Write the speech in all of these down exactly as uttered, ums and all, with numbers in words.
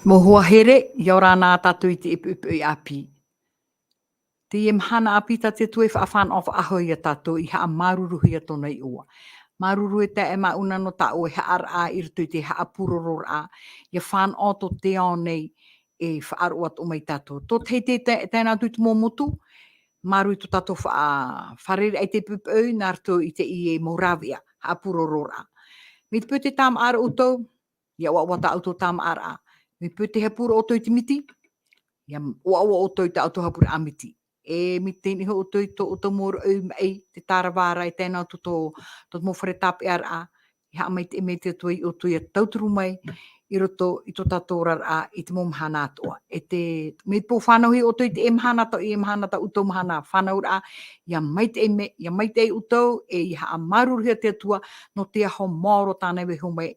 Mau hoa here, ʻia ora na tātou i te ʻepoʻepo ʻāpī. Teie mahana ʻāpī tā te Atua e faʻafānaʻo faʻahou ia tātou i haʻamāuruuruhia tōna iʻoa. Māuruuru e taeaʻe Mauna nō tā ʻoe haʻaraʻa i roto i te haʻapūrororaʻa, ʻia fānaʻo tō te ao nei e faʻaroʻo atoʻa mai tātou. Tō te hei te, te, tae noa atu i te mau motu, māuruuru i tō tātou faʻa-, fārereiraʻa i te poʻipoʻi, nā roto i teie mau rāveʻa, haʻapūrororaʻa. Mai te peu tē tāmāʻa ra ʻoutou, ʻia ʻoaʻoa tā ʻoutou tāmāʻaraʻa. Mai te peu tē haʻapū ra ʻoutou i te miti, ʻia ʻoaʻoa ʻoutou i tā ʻoutou haʻapūraʻa miti. E miti teie nei hoʻi ʻoutou i tō ʻoutou mau raʻi maʻi, tē tāravā ra e tae noa atu tō, tō te mau fare tāpeʻaraʻa, e haʻamaitaʻi mai te Atua ia ʻoutou ʻia tauturu mai i roto i tō tātou oraraʻa i te mau mahana atoʻa. E te, mai te peu fānauhia ʻoutou i teie mahana, tō teie mahana, tā ʻoutou mahana fānauraʻa, ʻia maitaʻi mai, ʻia maitaʻi ʻoutou, e ʻia haʻamāuruuruhia te Atua, nō te aho maoro tāna e vaiiho mai,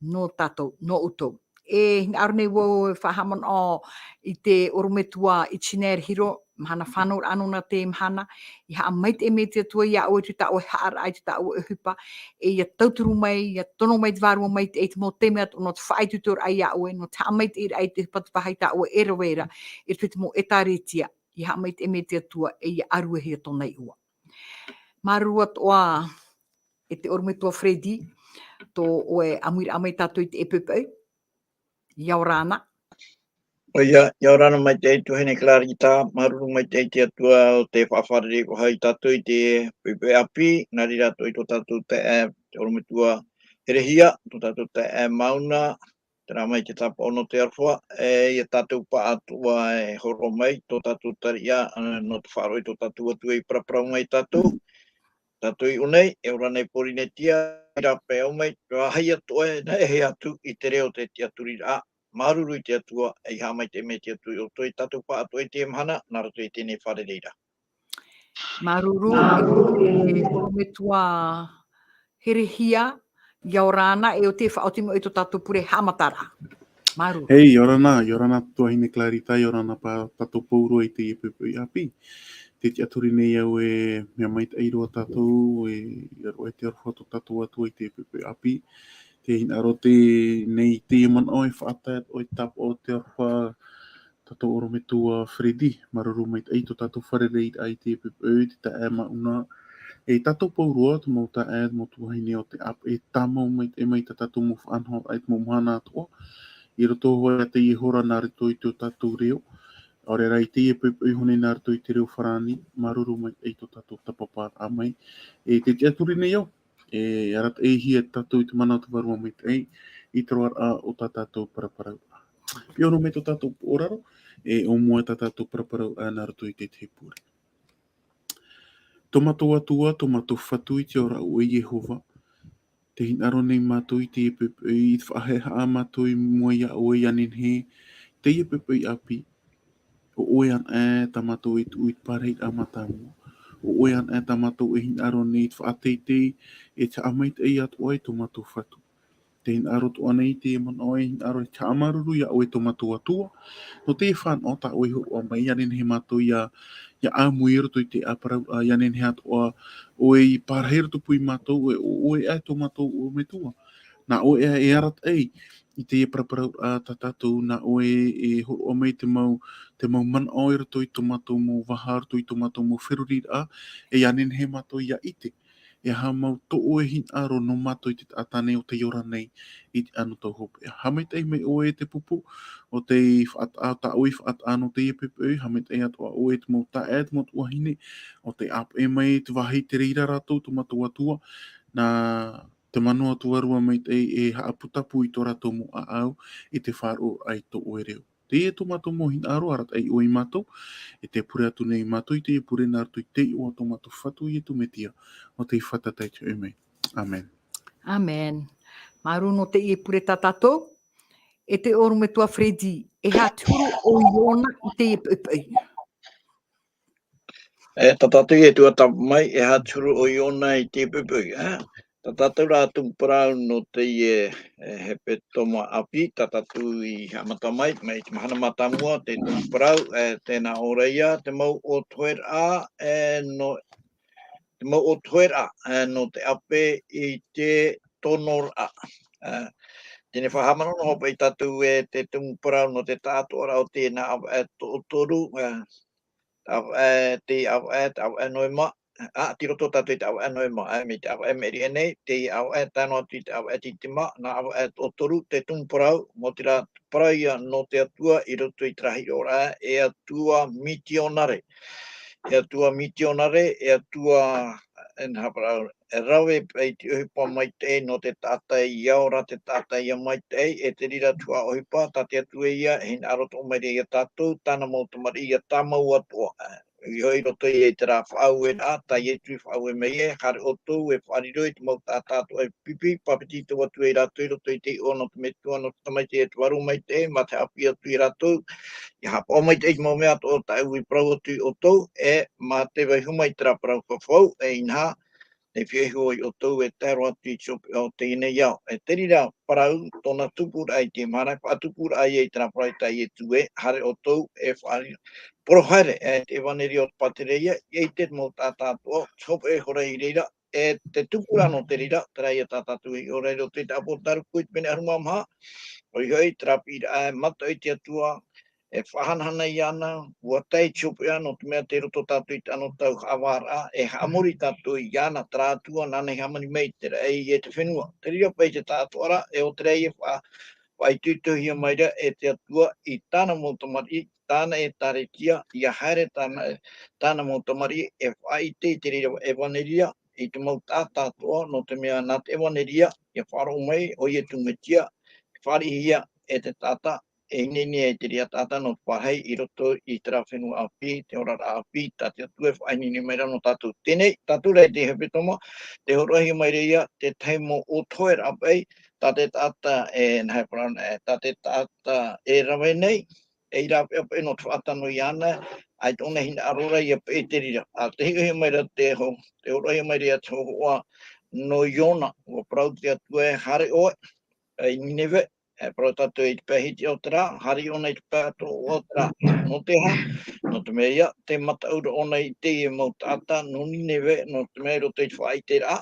nō tātou, nō ʻoutou. E hinaʻaro nei vau e faʻahaʻamanaʻo i te ʻorometua Ichinere Hiro, mahana fānauraʻa nōna teie mahana, ʻia haʻamaitaʻi mai te Atua ia ʻoe i tā ʻoe haʻaraʻa, i tā ʻoe ʻohipa, e ʻia tauturu mai, ʻia tono mai te Vārua Maitaʻi i te mau taime atoʻa nō te faʻaitoitoraʻa ia ʻoe, nō te haʻamaitaʻiraʻa i te ʻohipa, te vāhi tā ʻoe e rave ra, i roto i te mau ʻētāretia, ʻia haʻamaitaʻi mai te Atua, e ʻia ʻāruehia tōna iʻoa. Māuruuru atoʻa e te ʻorometua Freddy, tō ʻoe ʻāmuiraʻa mai ia tātou i teie poʻipoʻi. ʻIa ora na. ʻOia, ʻia ora na maitaʻi tuahine Clarita, māuruuru maitaʻi i te Atua ʻo tē faʻafārerei faʻahou ia tātou i te poʻipoʻi ʻāpī, nā reira atoʻa i tō tātou taeaʻe, te ʻorometua Herehia, tō tātou taeaʻe Mauna, terā mai te tāpaʻo nō te aroha, e ia tātou paʻatoʻa e hōroʻa mai, tō tātou tariʻa, ā, nō te faʻaroʻo i tō tātou Atua i paraparau mai ia tātou, tātou i ʻō nei, e ora nei Pōrīnetia, i rāpae au mai, te vāhi atoʻa e, nā ʻere atu i te reo o te tiʻaturiraʻa, māuruuru i te Atua, e ʻia haʻamaitaʻi mai te Atua ia ʻoutou, e tātou paʻatoʻa i teie mahana, nā roto i teie nei fārereiraʻa. Māuruuru, e te ʻorometua Herehia, ʻia ora na, e ʻo tē faʻaoti mai i tō tātou pure haʻamataraʻa. Māuruuru. Hei, ʻia ora na, ʻia ora na tuahine Clarita, ʻia ora na pā tātou pauroa i teie poʻipoʻi ʻāpī. Tē tiʻaturi nei au e mea maitaʻi roa tātou, e, ʻia roaʻa i te aroha tō tātou Atua i teie poʻipoʻi ʻāpī. Tē hinaʻaro nei teie manaʻo e faʻatae atoʻa i te tāpaʻo o te aroha tātou ʻorometua Freddy, māuruuru maitaʻi tō tātou fārereiraʻa i teie poʻipoʻi, te taeaʻe Mauna, e tātou pauroa, te mau taeaʻe, te mau tuahine ʻo tē ʻāpeʻe tāmau maitaʻi mai i tā tātou mau faʻanahoraʻa i te mau mahana atoʻa, i roto hoʻi iā teie hora nā roto i tō tātou reo, ʻaore rā i teie poʻipoʻi iho nei nā roto i te reo farāni, māuruuru maitaʻi tō tātou tapaparaʻa mai, e tē tiʻaturi nei au, e arataʻihia tātou i te mana o te Vārua Maitaʻi, i te roaraʻa o tā tātou paraparau. Pīhaʻi mai tō tātou pūʻōraro, e ʻōmua tā tātou paraparau nā roto i te tahi pure. Tō mātou Atua, tō mātou Fatu i te ao ra ʻo ʻoe Iehova, tē hinaʻaro nei mātou i teie poʻipoʻi, i te faʻahaʻehaʻa mātou i mua iā ʻoe ʻia nehenehe, teie poʻipoʻi ʻāpī, ʻo ʻoe anaʻe tā mātou e tuʻu i te pārahiraʻa mātāmua. ʻO ʻoe anaʻe tā mātou e hinaʻaro nei i te faʻateitei, e te haʻamaitaʻi atoʻa i tō mātou Fatu. Tē hinaʻaro atoʻa nei i te manaʻo e hinaʻaro e te haʻamāuruuru iā ʻoe tō mātou Atua. Nō te fānaʻo tā ʻoe i hōroʻa mai, ʻia nehenehe mātou ʻia, ʻia ʻāmui i roto i te ʻāparauraʻa, ʻia nehenehe atoʻa ʻoe i pārahi i rotopū iā mātou, e ʻo ʻoe aʻe tō mātou ʻorometua. Nā ʻoe aʻe e arataʻi i teie paraparau, ā, tā tātou, nā ʻoe e hōroʻa mai te mau, te mau manaʻo i roto i tō mātou mau vaha, roto i tō mātou mau feruriraʻa, e ʻia nehenehe mātou ʻia ʻite e aha mau tō ʻoe hinaʻaro nō mātou i te taʻata nei ʻo tei ora nei i te anotau hopeʻa. Haʻamaitaʻi mai ʻoe i te pupu ʻo tei faʻataʻa, tā ʻoe i faʻataʻa nō teie poʻipoʻi, haʻamaitaʻi atoʻa ʻoe i te mau taeaʻe, te mau tuahine, ʻo tei ʻāpeʻe mai i te vāhi i te reira rātou tō mātou Atua, nā te mana o te Vārua Maitaʻi e haʻaputapū i tō rātou mau ʻāʻau i te faʻaroʻo i tō ʻoe reo. Teie tō mātou mau hinaʻaro, arataʻi ʻoe ia mātou, e te pure atu nei mātou i teie pure nā roto i te iʻoa o tō mātou Fatu Iesu Mesia, nō te fātata i te hoʻi mai. Amen. Amen. Māuruuru nō teie pure tā tātou, e te ʻorometua Freddy, e aha te huru o Iona i teie poʻipoʻi? E, tā tātou e tuatāpapa mai, e aha te huru o Iona i teie poʻipoʻi, e? Tā tātou rā tumu parau nō teie, e, hepetoma ʻāpī, tā tātou i haʻamata mai, mai te mahana mātāmua, te tumu parau, e, tēnā ʻo ia, te mau ʻōtoheraʻa, e, nō, te mau ʻōtoheraʻa, e, nō te ʻape i te tonoraʻa. E, teie nei faʻahaʻamanaʻo noa hoʻi tātou e te tumu parau nō te taʻatoʻaraʻa o tēnā ʻāvaʻe toʻotoru, e, ʻāvaʻe, te ʻāvaʻe, te ʻāvaʻe Noema, a, tei roto tātou i te ʻāvaʻe Noema, e, mai te ʻāvaʻe Meʻereʻa nei, te ʻāvaʻe tae noa atu i te ʻāvaʻe Tītema, nā ʻāvaʻe toʻotoru, te tumu parau, mau terā parau ia nō te Atua i roto i terā hiʻoraʻa, e Atua mitionare. E Atua mitionare, e Atua, e nā parau, e rave paʻi te ʻohipa maitaʻi nō te taʻata ia ora, te taʻata ia maitaʻi, e te reira atu ā ʻohipa, tā te Atua ia, e hinaʻaro atoʻa mai ra ia tātou, tāna mau tamariʻi ia tāmau atoʻa. I hoʻi roto i terā faʻaueraʻa, tā Iesu i faʻaue mai e, haere ʻoutou e faʻariro i te mau taʻata atoʻa e pipi, papetito atu ai rātou i roto i te iʻoa nō te Metua, nō te Tamaiti e te Vārua Maitaʻi, mā te haʻapiʻi atu ia rātou, ʻia haʻapaʻo maitaʻi i te mau mea atoʻa tāʻu i parau atu ia ʻoutou, e mā te vaiiho mai terā parau fafau, e inaha, e fifi iho ia ʻoutou e tae roa atu i te hopeʻa o teie nei ao. E te reira parau, tōna tupuraʻa i te mahana, faʻatupuraʻa ia i terā parau tā Iesu e, haere ʻoutou e faʻariro, poro haere, e te ʻevanelia o te pātireia, ʻia ʻite te mau taʻata atoʻa, te hopeʻa e hora i reira, e te tupuraʻa nō te reira, terā ia tā tātou i ʻore i roto i te Apotarupo i te pene ʻahuru mā maha, ʻoia hoʻi, terā piʻiraʻa e mataʻu i te Atua, e faʻahanahana iāna, ʻua tae i te hopeʻa, nō te mea tei roto tātou i te anotau haʻavāraʻa, e haʻamori tātou iāna, terā Atua nāna i hāmani mai i te raʻi e te fenua. Te reira paʻi te taʻatoʻaraʻa, e ʻo terā ia faʻa-, faʻaitoitohia mai ra e te Atua i tāna mau tamariʻi, tāna ʻĒtārētia, ʻia haere tāna, tāna mau tamariʻi, e faʻaʻite i te reira ʻevanelia, i te mau taʻata atoʻa, nō te mea nā te ʻevanelia, ʻia faʻaroʻo mai, ʻo Iesu Mesia, e fāriʻihia e te taʻata, e ineine ai te reira taʻata nō te parahi i roto i terā fenua ʻāpī, te oraraʻa ʻāpī, tā te Atua e faʻaineine mai ra nō tātou. Teie nei, tātou rā i te hepetoma, tē hōroʻahia mai ra ia, te tahi mau ʻōtoheraʻa paʻi, tā te taʻata e, nā hea parau, e, tā te taʻata e rave nei, e ʻīrava paʻi nō te faʻatano iāna, ʻaita ʻōna i hinaʻaro ra ʻia peʻe i te reira. A, tē hiʻohia mai ra te hō-, tē hōroʻahia mai ra ia te hōhoʻa nō Iona, ʻua parau te Atua e haere ʻoe, e, i Nineve, e, parau tātou i te pae hiti o te rā, haere ʻōna i te pae atoʻa o te rā. Nō te aha? Nō te mea ia, tē mataʻu ra ʻōna i teie mau taʻata nō Nineve, nō te mea i roto i te faʻaʻiteraʻa,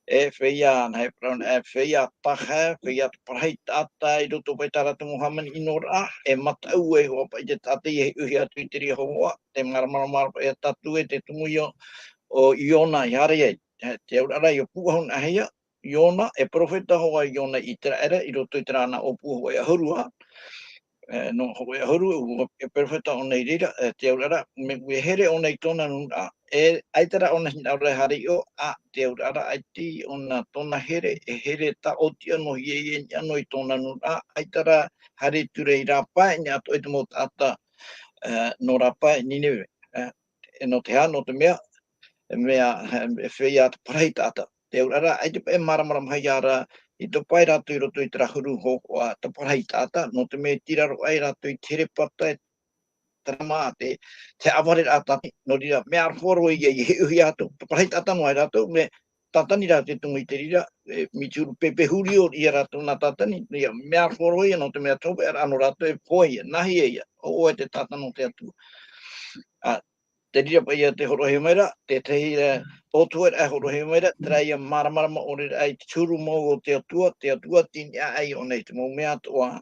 e feiā, nā hea parau, e feiā tahe, feiā te parahi taʻata i roto paʻi i tā rātou mau hāmani ʻinoraʻa, e mataʻu ai hoʻi paʻi te taʻata ʻia hiʻohia atu i te reira hōhoʻa, tē māramarama ra paʻi ia tātou e te tumu i o, o Iona i haere ai. E, te auraʻa ra ʻia pūʻohu na hea, Iona, e perofeta hoʻi ʻo Iona i ʻĪteraʻera, i roto i terā na ʻōpua hōʻē ʻahuru ā, e, nō hōʻē ʻahuru, ʻua, e perofeta ʻōna i reira, e, te auraʻa ra, mea, ʻua here ʻōna i tōna nūnaʻa, e, ʻaita rā ʻōna hinaʻaro e haere i ʻō, ā, te auraʻa ra, ʻaita ʻōna tōna here, e here tāʻōtiʻa noa, hiʻohia noa i tōna nūnaʻa, ʻaita rā haere atu ra i rāpae, i niʻa atoʻa i te mau taʻata, e, nō rāpae Nineve, e, e nō te aha, nō te mea, e mea, e feiā te parahi taʻata. Te auraʻa ra, ʻaita paʻi e māramarama hia ra, i topa ai rātou i roto i terā huru hōhoʻa te parahi taʻata, nō te mea tei raro aʻe rātou i te herepata, e terā mā te, te ʻāvareraʻa Tātani, nō reira, mea aroha roa ia, ʻia hiʻohia atu, te parahi taʻata noa ai rātou, mea Tātani rā te tumu i te reira, e, mea turu pēpē huri ʻō ia rātou nā Tātani, ia, mea aroha roa ia, nō te mea te hopeʻaraʻa nō rātou e pohe ia, nāhea ia, ʻo ʻoe te taʻata nō te Atua. Ā, te reira paʻi ia tē hōroʻahia mai ra, te tahi, e, ʻōtoheraʻa e hōroʻahia mai ra, terā ia māramarama ʻore ra i te huru mau o te Atua, te Atua tei niʻa aʻe ʻōna i te mau mea atoʻa,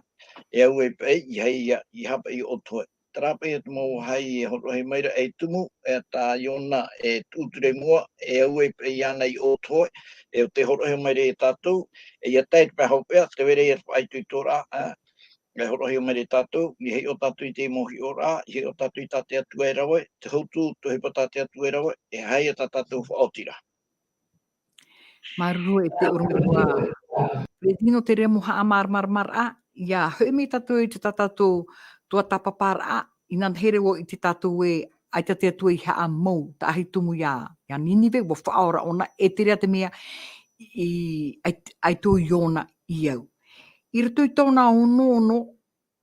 e au ai paʻi, ʻeiaha ia, ʻeiaha paʻi ʻōtohe. Terā paʻi ia te mau vāhi e hōroʻahia mai ra ei tumu, e tā Iona e tūtū ra i mua, e au ai paʻi iāna i ʻōtohe, e ʻo tē hōroʻahia mai ra ia tātou, e ʻia tae i te pae hopeʻa, tē vai ra ia te faʻaitoitoraʻa, ā, e hōroʻahia mai ra ia tātou, ʻia hiʻo tātou i te mau hiʻoraʻa, ʻia hiʻo tātou i tā te Atua e rave, te hotu, te ʻohipa tā te Atua e rave, e aha ia tā tātou faʻaotiraʻa. Māuruuru e te ʻorometua Freddy nō te reira mau haʻamāramaramaraʻa, ia hoʻi mai tātou i te tā tātou tuatāpaparaʻa, inānahi rā ʻua ʻite tātou ē, ʻaita te Atua i haʻamau, taʻahi tumu ia, ia Ninive, ʻua faʻaora ʻōna, e terā te mea i, ʻai, ʻaita ʻo Iona i au. I roto i tōna ono ono,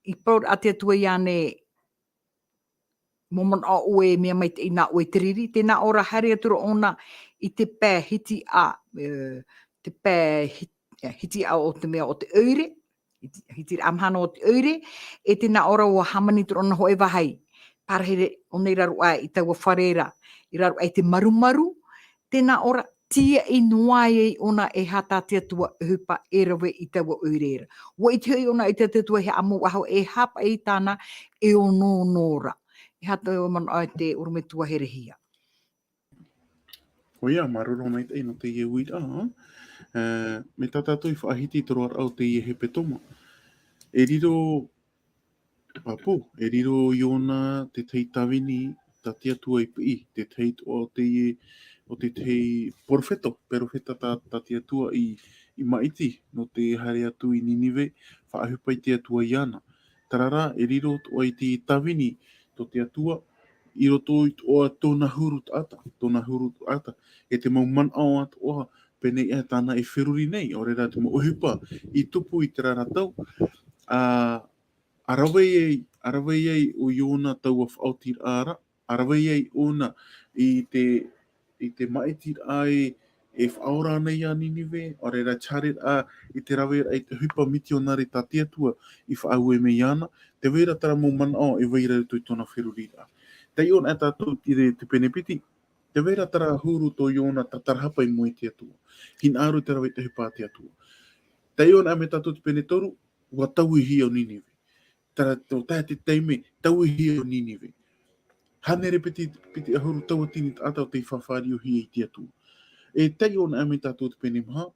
i parau ra te Atua iāna, mau manaʻo ʻoe, mea maitaʻi nā ʻoe te riri, tē nā ʻō ra haere atu ra ʻōna i te pae hitiʻa, e, te pae hit-, e, hitiʻa o te mea o te ʻoire, hiti-, hitiraʻa mahana o te ʻoire, e tē nā ʻō ra ʻua hāmani atu ra ʻōna hōʻē vāhi, pārahi ra ʻōna i raro aʻe i taua fare ra, i raro aʻe i te marumaru, tē nā ʻō ra, tīaʻi noa ai ʻōna e aha tā te Atua ʻohipa e rave i taua ʻoire ra. ʻUa ʻite hoʻi ʻōna ʻaita te Atua e haʻamau faʻahou, e aha paʻi tāna e ono ono ra. E aha tō manaʻo e te ʻorometua Herehia? ʻOia, māuruuru maitaʻi nō teie uiraʻa, e, mai tā tātou i faʻahiti i te roaraʻa o teie hepetoma. E riro, pāpū, e riro Iona te tahi tāvini tā te Atua i piʻi, te tahi atoʻa o teie, o te tahi perofeta, perofeta tā, tā te Atua i, i māʻiti, nō te haere atu i Ninive, faʻaʻohipa i te Atua iāna. Terā rā, e riro atoʻa i te tāvini tō te Atua, i roto i tō, tōna huru taʻata, tōna huru taʻata, e te mau manaʻo atoʻa, pēnei aʻe tāna e feruri nei, ʻaore rā te mau ʻohipa i tupu i terā ra tau, ā, ʻa rave ai, ʻa rave ai ʻo Iona taua faʻaotiraʻa ra, ʻa rave ai ʻōna i te, i te māʻitiraʻa e, e faʻaora ana ia Ninive, ʻaore rā te haereraʻa i te raveraʻa i te ʻohipa mitionare tā te Atua i faʻaue mai iāna, tē vai ra terā mau manaʻo e vai ra i roto i tōna feruriraʻa. Taiʻo anaʻe tātou i te, te pene piti, tē vai ra terā huru tō Iona tātarahapa i mua i te Atua. Hinaʻaro i te rave i te ʻohipa a te Atua. Taiʻo anaʻe mai tātou te pene toru, ʻua tauihia ʻo Ninive. Terā, tō tae te taime, tauihia ʻo Ninive. Hānere piti, piti ʻahuru tauatini taʻata ʻo tei fāriʻihia i te Atua. E taiʻo anaʻe mai tātou te pene maha,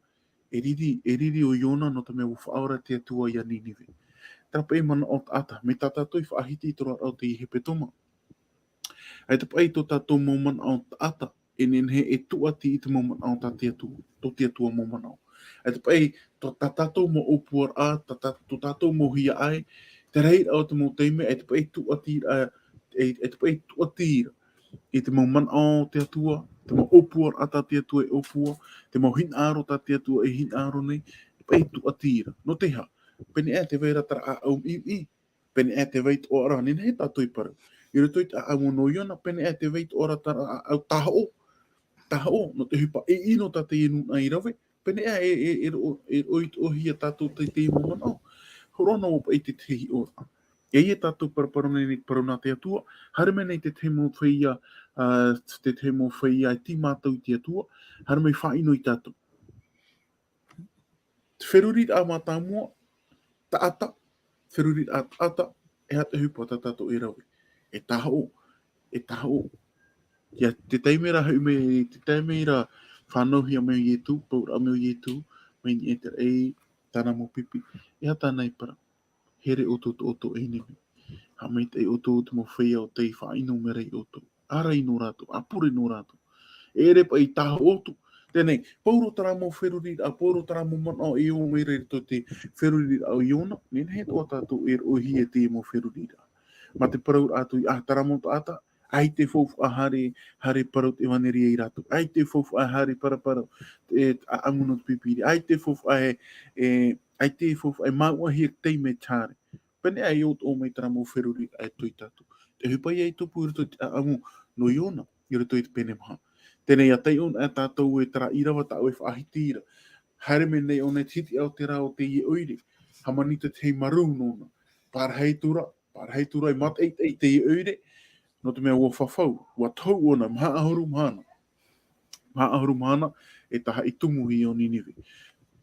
e riri, e riri ʻo Iona nō te mea ʻua faʻaora te Atua ia Ninive. Terā paʻi manaʻo taʻata, mai tā tātou i faʻahiti i te roaraʻa o teie hepetoma. ʻAita paʻi tō tātou mau manaʻo taʻata, e nehenehe e tūʻati i te mau manaʻo tā te Atua, tō te Atua mau manaʻo. ʻAita paʻi tō tā tātou mau ʻōpuaraʻa, tā, tā, tō tātou mau hiaʻai, te rahiraʻa o te mau taime, ʻaita paʻi tūʻati ra, e, ʻaita paʻi tūʻati ra i te mau manaʻo o te Atua, te mau ʻōpuaraʻa tā te Atua e ʻōpua, te mau hinaʻaro tā te Atua e hinaʻaro nei, paʻi tūʻati ra. Nō te aha, pēnei aʻe tē vai ra terā ʻāʻau ʻī, ʻī, pēnei aʻe tē vai atoʻa ra, nehenehe tātou i parau. I roto i te ʻāʻamu nō Iona, pēnei aʻe tē vai atoʻa ra terā ʻāʻau tāhoʻo, tāhoʻo, nō te ʻohipa ʻī, ʻī noa tā teie nūnaʻa i rave, pēnei aʻe e, e, e roʻo, e roʻo i toʻohia tātou te, te mau manaʻo. Hōroʻa noa paʻi te, te hiʻoraʻa. E ia tātou paraparau nei, nei parau nā te Atua, haere mai nei te tahi mau feiā, ā, te tahi mau feiā e tīmātau i te Atua, haere mai faʻaʻino ia tātou. Te feruriraʻa mātāmua, taʻata, feruriraʻa taʻata, e aha te ʻohipa tā tātou e rave. E tāhoʻo, e tāhoʻo. Ia te taime ra hoʻi mai, te taime ra fānauhia mai ʻo Ietu, pauraʻa mai ʻo Ietu, mai niʻa i te raʻi, tāna mau pipi. E aha tāna i parau? Here ʻoutou tō ʻoutou ʻenemi. Haʻamaitaʻi ʻoutou te mau feiā ʻo tei faʻaʻino mai ra ia ʻoutou. ʻAraʻi noa rātou, ʻa pure noa rātou. E ʻere paʻi tāhoʻo atu. Teie nei, pauroa terā mau feruriraʻa, pauroa terā mau manaʻo e ō mai ra i roto i te feruriraʻa o Iona, nehenehe atoʻa tātou e roʻohia i teie mau feruriraʻa. Mā te parauraʻa atu ia, ā, terā mau taʻata, ʻaita e faufaʻa haere, haere parau te ʻevaneria ia rātou. ʻAita e faufaʻa haere paraparau te, te ʻāʻamu nō te Pīpīria. ʻAita e faufaʻa e, e, ʻaita e faufaʻa e māuʻahia i te taime e haere. Pēnei aʻe e ʻō atoʻa mai terā mau feruriraʻa e tō tātou. Te ʻohipa ia i tupu i roto i te ʻāʻamu nō Iona, i roto i te pene maha. Teie nei, ʻa taiʻo anaʻe tātou e terā ʻīrava tā ʻoe e faʻahiti ra. Haere mai nei ʻōna i te hitiʻa o te rā o teie ʻoire. Hāmani te tahi marū nōna. Pārahi atu ra, pārahi atu ra, e mātaʻitaʻi teie ʻoire, nō te mea ʻua fafau, ʻua tohu ʻōna, maha ʻahuru mahana. Maha ʻahuru mahana, e tahaʻi tumu ia ʻo Ninive.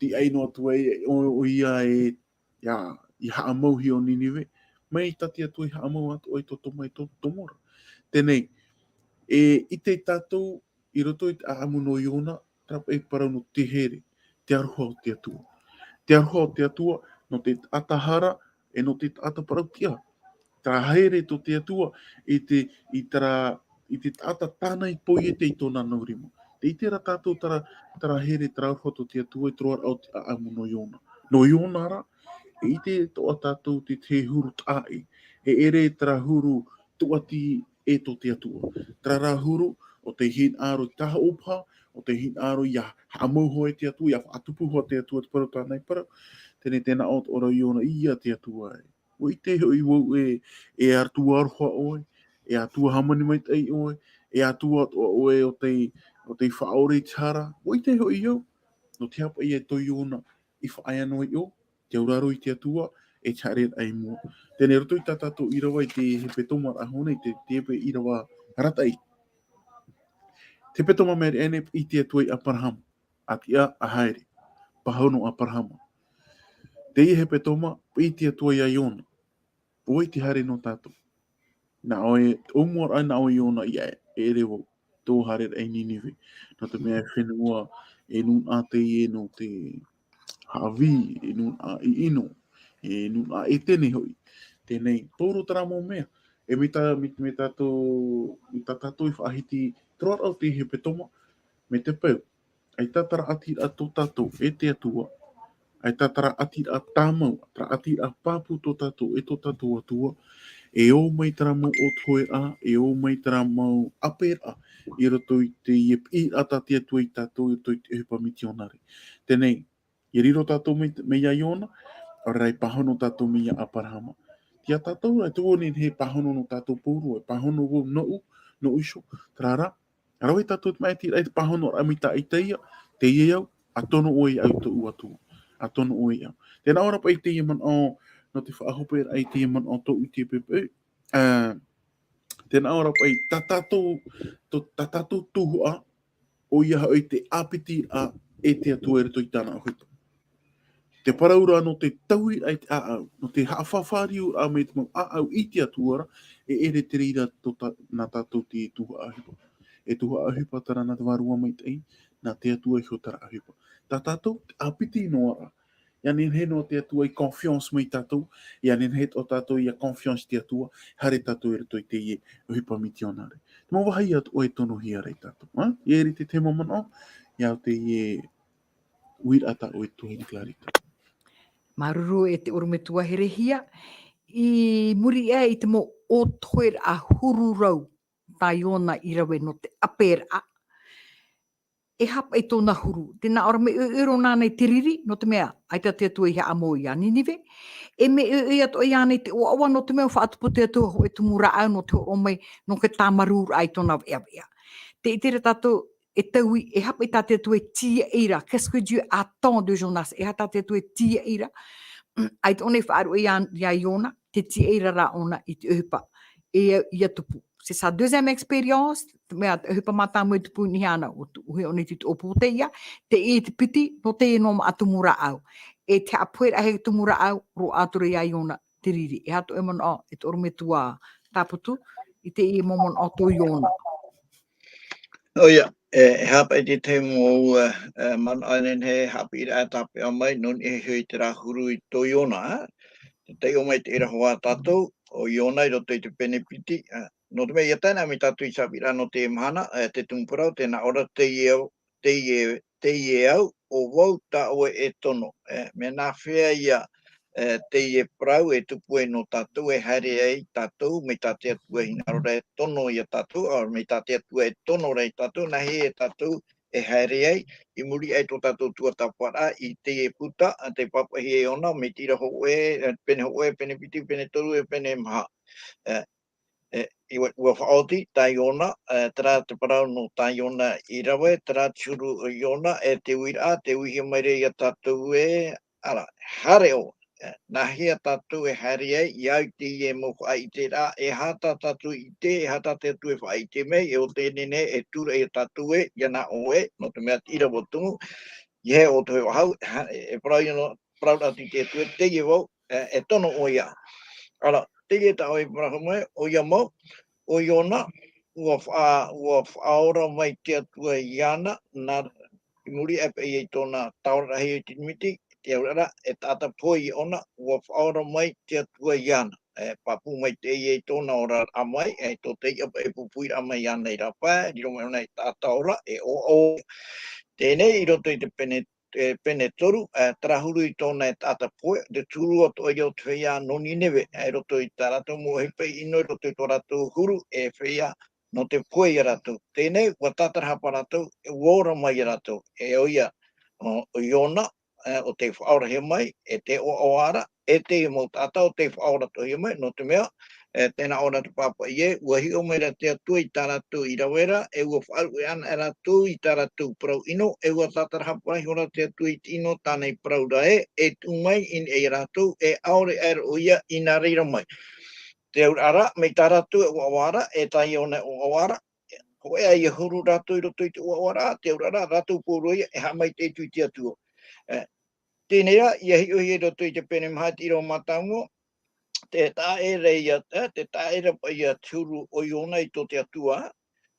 Tīaʻi noa atu ai, ʻo, ʻoia e, ia, i haʻamauhia ʻo Ninive, mai tā te Atua i haʻamau atoʻa i Sotoma e Gomora. Teie nei, e, ʻite tātou, i roto i te ʻāʻamu nō Iona, terā paʻi parau nō te here, te aroha o te Atua. Te aroha o te Atua, nō te taʻata hara, e nō te taʻata parau-tiʻa. Terā here tō te Atua, i te, i terā, i te taʻata tāna i poiete i tōna nau rima. Tē ʻite ra tātou terā, terā here, terā aroha tō te Atua i te roaraʻa o te ʻāʻamu nō Iona. Nō Iona ra, E ʻite atoʻa tātou te, te huru taʻa ʻē. E ʻere terā huru tūʻati ʻē tō te Atua. Terā rā huru, ʻo tei hinaʻaro i te tāhaʻo paha, ʻo tei hinaʻaro ʻia haʻamau hoʻi te Atua, ʻia faʻatupu hoʻi te Atua te parau tāna i parau. Teie nei tē nā ʻō atoʻa ra ʻo Iona, ʻia te Atua ē. ʻUa ʻite hoʻi vau ē, e Atua aroha ʻoe, e Atua hāmani maitaʻi ʻoe, e Atua atoʻa ʻoe ʻo tei, ʻo tei faʻaʻore i te hara. ʻUa ʻite hoʻi au, nō te aha paʻi ē tō Iona i faʻaea noa i ʻō, te auraro i te Atua, e te haereraʻa i mua. Teie nei roto i tā tātou ʻīrava i te hepetoma ra hōʻē, te, te hepetoma arataʻi. Te hepetoma mea reʻa nei, i te Atua ia Aperahama, a tiʻa, a haere, pāhono Aperahama. Teie hepetoma, i te Atua ia Iona. ʻUa ʻite haere nō tātou. Nā ʻō ē, ʻōmuaraʻa nā ʻō Iona ʻia ʻere vau, tō haereraʻa i Ninive. Nō te mea e fenua, e nūnaʻa teie nō te haʻavī, e nūnaʻa ʻino, e nūnaʻa ʻētene hoʻi. Teie nei, tō roto terā mau mea. E mai tā, mai, mai tātou, mai tā tātou i faʻahiti, te roaraʻa o te hepetoma, mai te peu. ʻAita terā ʻatiraʻa tō tātou e te Atua. ʻAita terā ʻatiraʻa tāmau, terā ʻatiraʻa pāpū tō tātou e tō tātou Atua. E ō mai terā mau ʻōtoheraʻa, e ō mai terā mau ʻaperaʻa i roto i teie piʻiraʻa tā te Atua ia tātou i roto i te ʻohipa mitionare. Teie nei, ʻia riro tātou mai, mai ia Iona, ʻaore rā i pāhono tātou mai ia Aperahama. Teie tātou, e tō vau nei e pāhono nō tātou pauroa, e pāhono vau nōʻu, nōʻu iho, terā rā, rave tātou te maʻitiraʻa i te pāhonoraʻa mai tā Isaia, teie au, ʻa tono ʻoe iāʻu tōʻu Atua, ʻa tono ʻoe iāʻu. Tē nā ʻō ra paʻi teie manaʻo, nō te faʻahoperaʻa i teie manaʻo tōʻu i te pepe, ā, tē nā ʻō ra paʻi, tā tātou, tō, tā tātou tuhaʻa, ʻoia hoʻi te ʻāpitiraʻa e te Atua i roto i tāna ʻohipa. Te parau ra nō te taui ra i te ʻāʻau, nō te haʻafāriuraʻa mai te mau ʻāʻau i te Atua ra, e ʻere te reira tō tā, nā tātou te tuhaʻa ʻohipa. E tuhaʻa ʻohipa terā nā te Vārua Maitaʻi, nā te Atua iho terā ʻohipa. Tā tātou, te ʻāpiti noa ra. ʻIa nehenehe noa te Atua i confiance mai tātou, ʻia nehenehe atoʻa tātou ʻia confiance i te Atua, haere tātou i roto i teie ʻohipa mitionare. Te mau vāhi atoʻa e tonohia ra ia tātou, ā? ʻIa ʻere i te tahi mau manaʻo, ʻia au teie uiraʻa tā ʻoe e tuahine Clarita. Māuruuru e te ʻorometua herehia, i muri aʻe i te mau ʻōtoheraʻa huru rau tā Iona i rave nō te ʻaperaʻa. E aha paʻi tōna huru? Tē nā ʻō ra mea ʻoiʻoi roa nāna i te riri, nō te mea, ʻaita te Atua i haʻamau ia Ninive. E mea ʻoiʻoi atoʻa ia ānei te ʻoaʻoa, nō te mea ʻua faʻatupu te Atua hōʻē tumu rāʻau nō te hōroʻa mai, nō te tāmarūraʻa i tōna veʻaveʻa. Tē ʻite ra tātou, e taui, e aha paʻi tā te Atua e tīaʻi ra, qu'est-ce que Dieu attend de Jonas? E aha tā te Atua e tīaʻi ra? ʻAita ʻōna i faʻaruʻe ia, ia Iona, te tīaʻi ra rā ʻōna i te ʻohipa. E, ʻia tupu. C'est sa deuxième expérience, te mea, te ʻohipa mātāmua i tupu i niʻa iāna, ʻo tu-, ʻuhi ʻōna i te ʻōpū teie, teie te piti, nō teie noa māʻa tumu rāʻau. E te haʻapohe ra hōʻē tumu rāʻau, roaʻa atu ra ia Iona, te riri. E aha tō ʻoe manaʻo, e te ʻorometua Tāputu, i teie mau manaʻo tō Iona. ʻOia, e, e aha paʻi te tahi mau, e, e, manaʻo e nehenehe e haʻapiʻiraʻa e tāpeʻa mai, nō niʻa iho i terā huru i tō Iona, ā? Tē taiʻo mai te ʻīrava tātou, ʻo Iona i roto i te pene piti, ā, nō te mea ʻia tae noa mai tātou i te haʻapiʻiraʻa nō teie mahana, e, te tumu parau, tē nā ʻō ra teie au, teie, teie au, ʻo vau tā ʻoe e tono. E, mea nāfea ia, e, teie parau e tupu ai nō tātou, e haere ai tātou, mai tā te Atua e hinaʻaro ra e tono ia tātou, ā, mai tā te Atua e tono ra ia tātou, nā hea ia tātou e haere ai, i muri aʻe i tō tātou tuatāpaparaʻa, i teie puta, ā, tei pāpaʻihia e Iona, mai te ʻīrava hōʻē, e, pene hōʻē, pene piti, pene toru, e pene maha. E, e, i ua, ua faʻaoti tā Iona, e, terā te parau nō tā Iona i rave, terā te huru o Iona, e te uiraʻa, tē uihia mai ra ia tātou ē, ʻara, haere ʻoe. E, nā hea tātou e haere ai, ʻia au i teie mau faʻaʻiteraʻa, e aha tā tātou ʻite, e aha tā te Atua e faʻaʻite mai, e ʻo tē nehenehe e tūraʻi ia tātou ē, ʻia nā ʻō ē, nō te mea te ʻīrava tumu, ʻeiaha e ʻōtohe faʻahou, ha, e, e parau ia nō, parau atu i te Atua ē, teie vau, e, e tono ʻoe ia. ʻAra, teie tā ʻoe i parau mai, ʻoia mau, ʻo Iona, ʻua faʻa-, ʻua faʻaora mai te Atua iāna, nā, i muri aʻe paʻi i tōna tāoraraʻahia i te miti, te auraʻa, e taʻata pohe ia ʻōna, ʻua faʻaora mai te Atua iāna. E, pāpū mai teie i tōna oraraʻa mai, e, tō te iʻa paʻi e pupuiraʻa mai iāna i rāpae, riro mai ʻōna ei taʻata ora, e ʻoaʻoa. Teie nei i roto i te pene te pene toru, ā, terā huru i tōna e taʻata pohe, te tūrua atoʻa ia o te feiā nō Nineve, ā, i roto i tā rātou mau ʻohipa ʻino, i roto i tō rātou huru e feiā nō te pohe ia rātou. Teie nei, ʻua tātarahapa rātou, ʻua ora mai ia rātou, e ʻo ia, ʻo, ʻo Iona, ā, ʻo tei faʻaorahia mai, e te ʻoaʻoa ra, e te mau taʻata ʻo tei faʻaoratohia mai, nō te mea, e, tē nā ʻō ra te pāpaʻi ē, ʻua hiʻo mai ra te Atua i tā rātou i rave ra, e ʻua faʻaruʻe anaʻe rātou i tā rātou parau ʻino, e ʻua tātarahapa iho ra te Atua i te ʻino o tāna i parau ra ē, e tuʻu mai i niʻa ia rātou, e ʻaore aʻera ʻoia i nā reira mai. Te auraʻa ra, mai tā rātou e ʻoaʻoa ra, e tā Iona e ʻoaʻoa ra, hōʻē ia huru rātou i roto i te ʻoaʻoa ra, te auraʻa ra, rātou pauroa ia, e haʻamaitaʻi atu i te Atua. E, teie nei rā, ʻia hiʻohia i roto i te pene maha te ʻīrava mātāmua, te taʻa ʻē ra ia, e, te taʻa ʻē ra paʻi ia te huru o Iona i tō te Atua,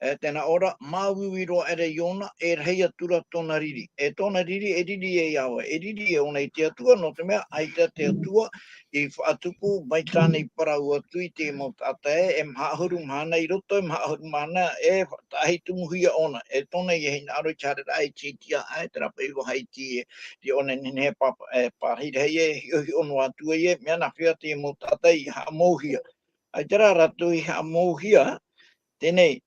e, tē nā ʻō ra, māuiui roa aʻera Iona, e rahi atu ra tōna riri. E tōna riri, e riri e ia ʻoe, e riri e ʻōna i te Atua, nō te mea, ʻaita te Atua i faʻatupu mai tāna i parau atu i te mau taʻata ē, e maha ʻahuru mahana i roto, e maha ʻahuru mahana, e faʻataʻahitumuhia ʻōna, e tōna ia hinaʻaro i te haereraʻa i te iti aʻe, terā paʻi vāhi iti e, te ʻōna e nehenehe e pā-, e pārahi rahi e hiʻohiʻo noa atu ai ē, mea nāfea te mau taʻata i haʻamouhia. ʻAita rā rātou i haʻamouhia, teie nei,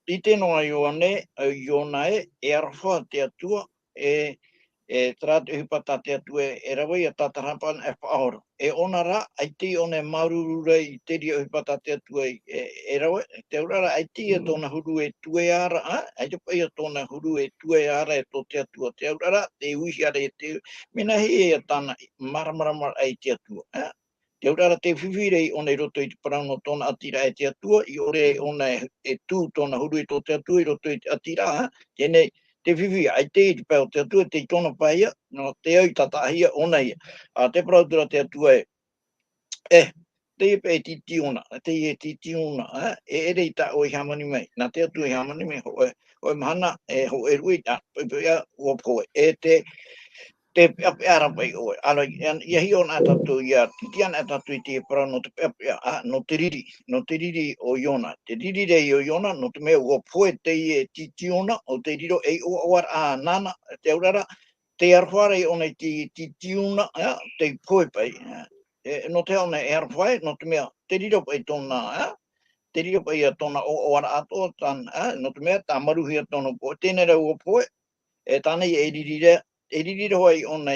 ʻite noa Ioane, ā, Iona ē, e aroha te Atua, e, e terā te ʻohipa tā te Atua e, e rave ia tātarahapa ana e faʻaora. E ʻōna rā, ʻaita ʻōna e māuruuru ra i terā ʻohipa tā te Atua e, e, e rave, te auraʻa ra, ʻaita ia tōna huru e tuea ra, ā, ʻaita paʻi ia tōna huru e tuea ra e tō te Atua, te auraʻa ra, te uihia ra e te, mea nāhea ia tāna māramarama i te Atua, ā. Te auraʻa ra te fifi ra ʻōna i roto i te parau nō tōna ʻatiraʻa e te Atua, i ʻore ʻōna e, e tū tōna huru i tō te Atua i roto i te ʻatiraʻa, teie nei, te fifi, ʻaita i te pae o te Atua, tei tōna pae ia, nō te au i tātaʻahia ʻōna ia. Ā, tē parau atu ra te Atua ē, e, teie paʻi e tītī ʻōna, teie e tītī ʻōna, ā, e ʻere i tā ʻoe i hāmani mai, nā te Atua i hāmani mai, hōʻē, hōʻē mahana, e, hōʻē ruʻi, ā, paʻi, paʻi, ā, ʻua pohe, e te, te peʻapeʻa ra paʻi ʻoe. ʻĀnō, ʻia, ʻia hiʻo anaʻe tātou, ʻia tītī anaʻe tātou i te parau nō te peʻapeʻa, ā, nō te riri, nō te riri o Iona. Te riri ra o Iona, nō te mea ʻua pohe teie tītī ʻōna, ʻo tei riro ei ʻoaʻoa ra nāna, te auraʻa ra, tei aroha ra ʻōna i te tītī ʻōna, ā, tei pohe paʻi, ā. E, nō te aha ʻōna e aroha ai, nō te mea, tei riro paʻi tōna, ā, tei riro paʻi ia tōna ʻoaʻoa ra atoʻa, tāna, ā, nō te mea, tāmaruhia tōna pohe, teie nei rā ʻua pohe, e tāna ia e riri ra, e riri roa ai ʻōna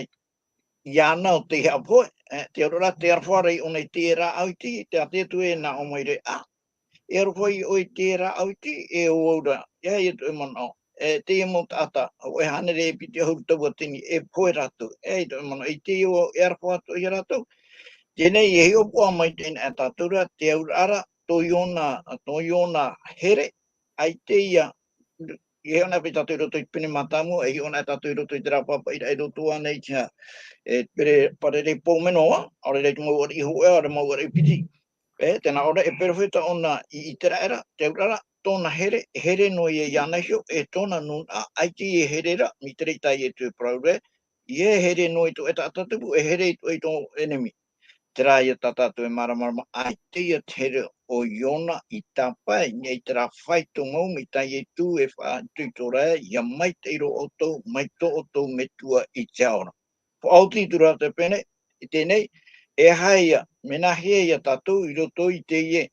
iāna ʻo tei haʻapohe, e, te auraʻa ra, tei aroha ra ʻōna i te rāʻau iti, te, te Atua e nā ʻō mai ra, ā, e aroha ʻoe i te rāʻau iti, e ʻo au ra, ʻeiaha ia tō ʻoe manaʻo, e, teie mau taʻata, hōʻē hānere e piti ʻahuru tauatini, e pohe rātou, e, i tō ʻoe manaʻo, i te ʻo, e aroha atoʻa ia rātou. Teie nei, e hiʻopoʻa maitaʻi anaʻe tātou ra, te auraʻa ra, tō Iona, tō Iona here, ʻaita ia, e hiʻo anaʻe paʻi tātou i roto i te pene mātāmua, e hiʻo anaʻe tātou i roto i terā pāpaʻiraʻa i roto ānei i te, e, pere-, pararei pou mea noa, ʻaore rā i te mau ariʻi hōʻē, ʻaore mau ariʻi piti. E, tē nā ʻō ra, e perofeta ʻōna i ʻĪteraʻera, te auraʻa ra, tōna here, e here noa ia iāna iho, e tōna nūnaʻa, ʻaita e here ra, mai te reira tā Ietu e parau ra, ʻeiaha e here noa i tō ʻoe taʻata tupu, e here i tō ʻoe ʻenemi. Terā ia tā tātou e māramarama, ʻaita ia te here o Iona i tāpae, i niʻa i terā faito mau, mai tā Ietu e faʻaitoito ra, ʻia maitaʻi roa ʻoutou, mai tō ʻoutou Metua i te ao ra. Faʻaoti atu ra te pene, i teie nei, e aha ia, mea nāhea ia tātou i roto i teie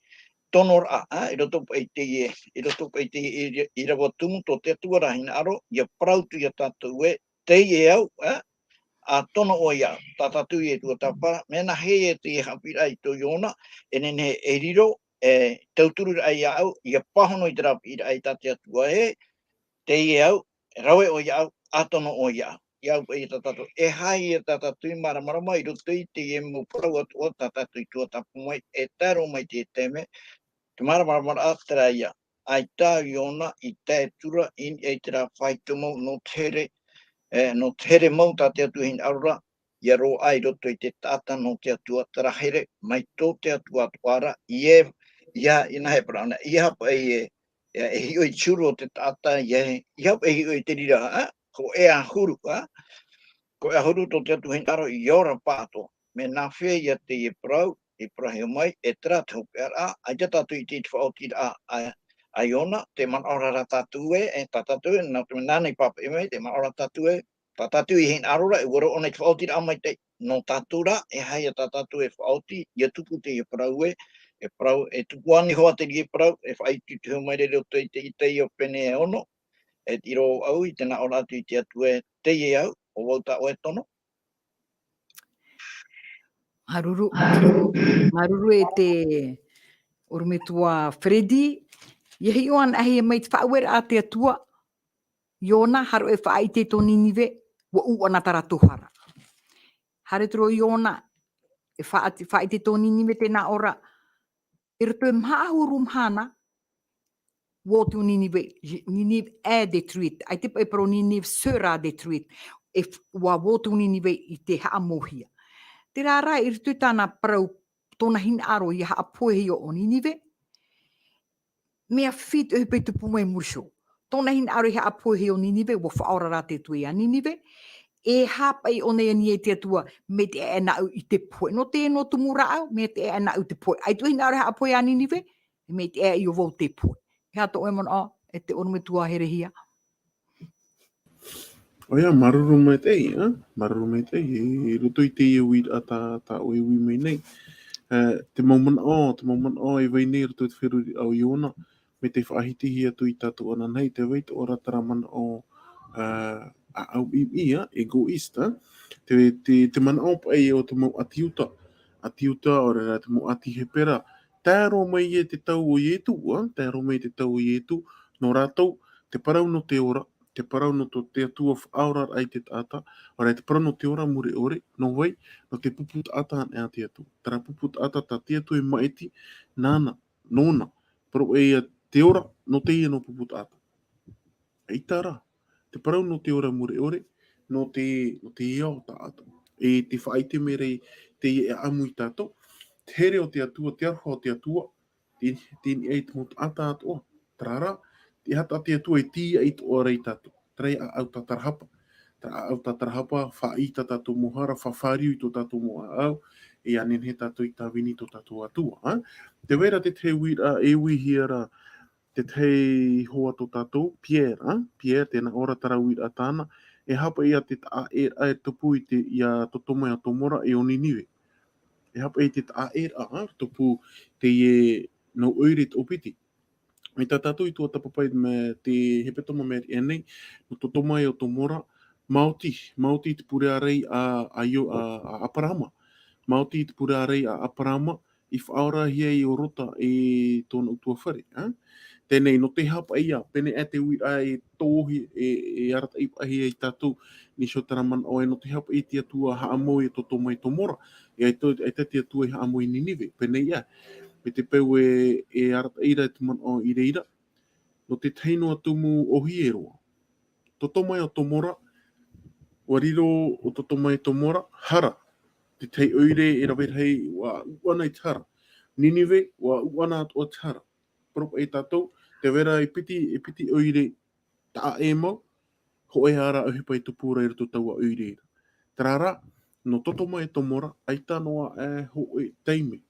tonoraʻa, ā, i roto paʻi i teie, i roto paʻi i teie ʻī-, ʻīrava tumu tō te Atua ra hinaʻaro, ʻia parau atu ia tātou ē, teie au, ā, ʻa tono ʻoe iāʻu, tā tātou Ietu e tāpaʻo ra, mea nāhea ia teie haʻapiʻiraʻa i tō Iona, e nehenehe e riro, e tauturu ra iāʻu, ʻia pāhono i terā piʻiraʻa i tā te Atua ē, teie au, rave ʻoe iāʻu, ʻa tono ʻoe iāʻu. ʻIa au paʻi ia tā tātou, e aha ia tā tātou i māramarama i roto i teie mau parau atoʻa tā tātou i tuatāpapa mai, e tae roa mai i te taime, te māramarama ra terā ia, ʻaita ʻo Iona i tae atu ra i, i terā faito mau nō te here, e, nō te here mau tā te Atua hinaʻaro ra, ʻia roaʻa i roto i te taʻata nō te Atua terā here, mai tō te Atua atoʻa ra, ʻeiaha, ʻeiaha, ʻeiaha e parau anaʻe, ʻeiaha paʻi e, e, e hiʻo i te huru o te taʻata, ʻeiaha, ʻeiaha paʻi e hiʻo i te reira, ā, hōʻē ā huru, ā, hōʻē ā huru tō te Atua hinaʻaro, ʻia ora pāʻatoʻa. Mea nāfea ia teie parau, i parahia mai, e terā te hopeʻaraʻa, ʻaita tātou i ʻite i te faʻaotiraʻa a, a Iona, tē manaʻo ra rā tātou ē, e tā tātou ē, nā te mea nāna i pāpaʻi mai, tē manaʻo ra tātou ē, tā tātou i hinaʻaro ra, e ʻua roʻo nei te faʻaotiraʻa maitaʻi. Nō tātou rā, e aha ïa tā tātou e faʻaoti, ʻia tupu teie parau ē, e parau, e tupu ānei hoʻi te reira parau, e faʻaiti te hōmai rere o te, te, te ʻite ïa pene e ono, e tiro au i te nā ʻō ra atu i te Atua ē, teie au, ʻo vau tā ʻoe tono. Māuruuru, māuruuru e te ʻorometua Freddy, ʻia hiʻo anaʻe mai te faʻaueraʻa a te Atua, Iona, haere e faʻaʻite i tō Ninive, ʻua ʻūʻana tā rātou hara. Haere atu ra Iona, e faʻa-, faʻaʻite i tō Ninive te nā ʻō ra, i roto i te maha ʻahuru mahana, ʻua oti Ninive, Ninive est détruite, ʻaita e parau Ninive sera détruite, e f-, ʻua oti Ninive i te haʻamauhia. Terā rā, i roto i tāna parau, tōna hinaʻaro ʻia haʻapohehia ʻo Ninive, mea fifi te ʻohipa i tupu mai i muri iho. Tōna hinaʻaro ʻia haʻapohehia ʻo Ninive, ʻua faʻaora rā te Atua ia Ninive, e haʻapaʻo ʻōna i niʻa i te Atua, mai te ʻaʻe nāʻu i te pohe. Nō te, nō tumu rāʻau, mai te ʻaʻe nāʻu i te pohe. ʻAita hinaʻaro ʻia haʻapohe ia Ninive, mai te ʻaʻe ʻo vau te pohe. E aha tō ʻoe manaʻo, e te ʻorometua Herehia? ʻOia, māuruuru maitaʻi, ā? Māuruuru maitaʻi, i roto i teie uiraʻa tā, tā ʻoe e ui mai nei. Ā, te mau manaʻo, te mau manaʻo e vai nei i roto i te feruriraʻa o Iona, mai te faʻahitihia atu ia tātou ananahi, tē vai atoʻa ra terā manaʻo, ā, ʻāʻau ʻimi, ā, égoïste, ā? Te, te, te manaʻo paʻi o te mau ʻāti Iuta, ʻāti Iuta, ʻaore rā te mau ʻāti Hepera, tae roa mai i te tau o Ietu, ā? Tae roa mai i te tau o Ietu, nō rātou, te parau nō te ora, te parau nō tō te Atua faʻaoraraʻa i te taʻata, ʻaore rā te parau nō te ora mure ʻore, nō vai, nō te pupu taʻata anaʻe a te Atua. Terā pupu taʻata tā te Atua e maʻiti, nāna, nōna, parau ē ia te ora, nō teie noa pupu taʻata. ʻAita rā, te parau nō te ora mure ʻore, nō te, nō te ao taʻata. E te faʻaʻite mai ra i teie e ʻamu ia tātou, te here o te Atua, te aroha o te Atua, te, te niʻa i te mau taʻata atoʻa. Terā rā, te aha tā te Atua e tīaʻi atoʻa ra ia tātou. Terā ʻāʻau tātarahapa. Terā ʻāʻau tātarahapa, faʻaʻī tā tātou mau hara, faʻafāriu i tō tātou mau ʻāʻau, e ʻia nehenehe tātou i tāvini i tō tātou Atua, ā? Tē vai ra te tahi uiraʻa, e uihia ra, te tahi hoa tō tātou, Pierre, ā? Pierre, tē nā ʻō ra terā uiraʻa tāna, e haʻapaʻo ia te taʻaʻēraʻa e tupu i te, ia Totomaiotomora e ʻo Ninive. E haʻapaʻo ia te taʻaʻēraʻa, ā, tupu teie nau ʻoire toʻopiti. Mai tā tātou i tuatāpapa mai te hepetoma mai ʻēnei, nō Totomaiotomora, maoti, maoti te pure ārai a, a Io-, a, a ʻAparaama. Maoti te pure ārai a ʻAparaama, i faʻaorahia ai ʻo Rota e tōna ʻutuāfare, ā? Teie nei, nō te haʻapaʻo ia, pēnei aʻe te uiraʻa e tōhi, e, e arataʻi paʻi ia ia tātou, nī iho terā manaʻo ē, nō te haʻapaʻo i te Atua haʻamau i Totomaiotomora, e ʻaita, ʻaita te Atua i haʻamau i Ninive, pēnei aʻe. Mai te peu ē, e arataʻi ra te manaʻo i reira, nō te tahi noa tumu ʻōhie roa. Totomaiotomora, ʻua riro ʻo Totomaiotomora, hara, te tahi ʻoire e rave rahi, ʻua ʻūʻana i te hara. Ninive, ʻua ʻūʻana atoʻa te hara. Parau paʻi ia tātou, tē vai ra e piti, e piti ʻoire taʻa ʻē mau, hōʻē ā rā ʻohipa e tupu ra i roto i taua ʻoire ra. Terā rā, nō Totomaiotomora, ʻaita noa aʻe hōʻē taime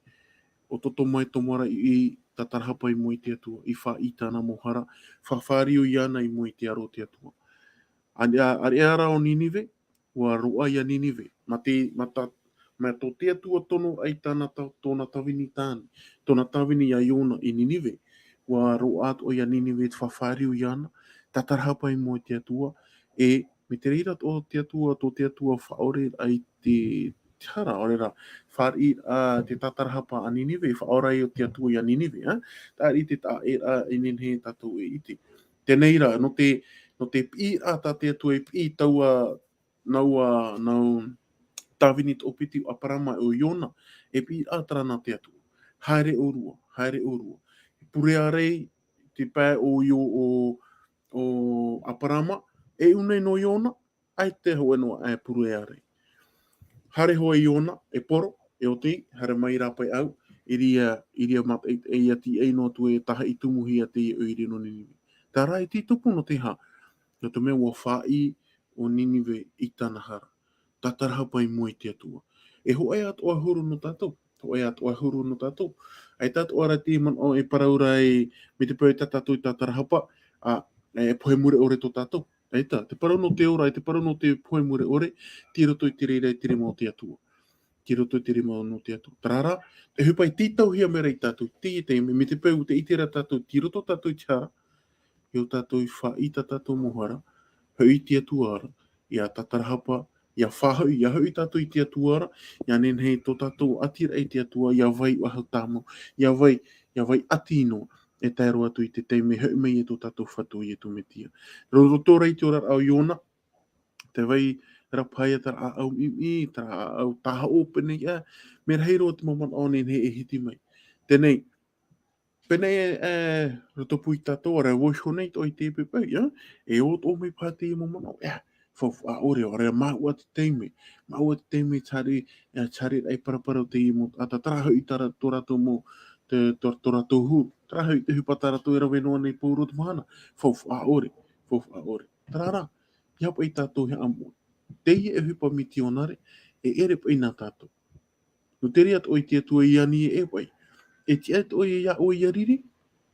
ʻo Totomaiotomora i, i tātarahapa i mua i te Atua, i faʻaʻī tāna mau hara, faʻafāriu iāna i mua i te aro o te Atua. ʻĀreʻa, ʻāreʻa rā ʻo Ninive, ʻua roaʻa ia Ninive. Mā te, mā tā, mā tō te Atua tono ai tāna ta-, tōna tāvini tāne, tōna tāvini ia Iona i Ninive. ʻUa roaʻa atoʻa ia Ninive i te faʻafāriu iāna, tātarahapa i mua i te Atua, e mai te reira tō te Atua, tō te Atua faʻaoraraʻa i te, te hara, ʻaore rā, fāriʻiraʻa te tātarahapa a Ninive, faʻaora ai ʻo te Atua ia Ninive, ā? Tāʻiri te taʻaʻēraʻa e nehenehe tātou e ʻite. Teie rā, nō te, nō te piʻiraʻa tā te Atua e piʻi taua, nau, ā, nau tāvini toʻopiti ʻo ʻAparaama ʻo Iona, e piʻiraʻa terā nā te Atua. Haere ʻōrua, haere ʻōrua. Pure ārai te pae o Io-, o, o ʻAparaama, e ʻū nei nō Iona, ʻaita hōʻē noa aʻe pure ārai. Haere hoʻi Iona, e poro, e oti, haere mai rāpae au, i reira, i reira mātaʻitaʻi ʻia tīaʻi noa atu e tāhaʻi tumuhia teie ʻoire nō Ninive. Terā e tītupu nō te aha, nō te mea ʻua faʻaʻī ʻo Ninive i tāna hara. Tātarahapa i mua i te Atua. E hōʻē atoʻa huru nō tātou, hōʻē atoʻa huru nō tātou. ʻAita atoʻa rā te manaʻo e parau ra e, mai te peu tā tātou i tātarahapa, ā, e pohe mure ʻore tō tātou. ʻAita, te parau nō te ora, e te parau nō te pohe mure ʻore, tei roto i te reira, i te rima o te Atua. Tei roto i te rima nō te Atua. Terā rā, te ʻohipa e tītauhia mai ra ia tātou, teie taime, mai te peu, tē ʻite ra tātou, tei roto tātou i te hara, ʻia tātou i faʻaʻite tātou mau hara, hoʻi i te Atua ra, ʻia tātarahapa, ʻia faʻahoʻi, ʻia hoʻi tātou i te Atua ra, ʻia nehenehe tō tātou ʻati ra i te Atua, ʻia vai faʻahou tāmau, ʻia vai, ʻia vai ʻati noa, e tae roa atu i te taime hoʻi mai e tō tātou Fatu Iesu Mesia. Ro-, roto rā i te oraraʻa o Iona, tē vai ra paʻi terā ʻāʻau ʻimi, terā ʻāʻau tāhoʻo pēnei ā, mea rahi roa te mau manaʻo nehenehe e hiti mai. Teie nei, pēnei e, e, roto pū ia tātou, ʻaore ra vau iho nei tō ʻoe i te pepe, ʻia, e ʻō atoʻa mai paha teie mau manaʻo, ʻia, faufaʻa ʻore, ʻaore ra māuʻa te taime, māuʻa te taime, tiare, ʻia, tiare ra e parapara o teie mau taʻata, terā hoʻi tā rā-, tō rātou mau, te, tō, tō rātou huru, terā hoʻi te ʻohipa tā rātou e rave noa nei pauroa te mahana, faufaʻa ʻore, faufaʻa ʻore. Terā rā, ʻia paʻi tātou he ʻāmui. Teie ʻohipa mitionare, e ʻere paʻi nā tātou. Nō te reira atoʻa i te Atua i ani ē paʻi. E tiʻa atoʻa ia ʻoe ʻia riri,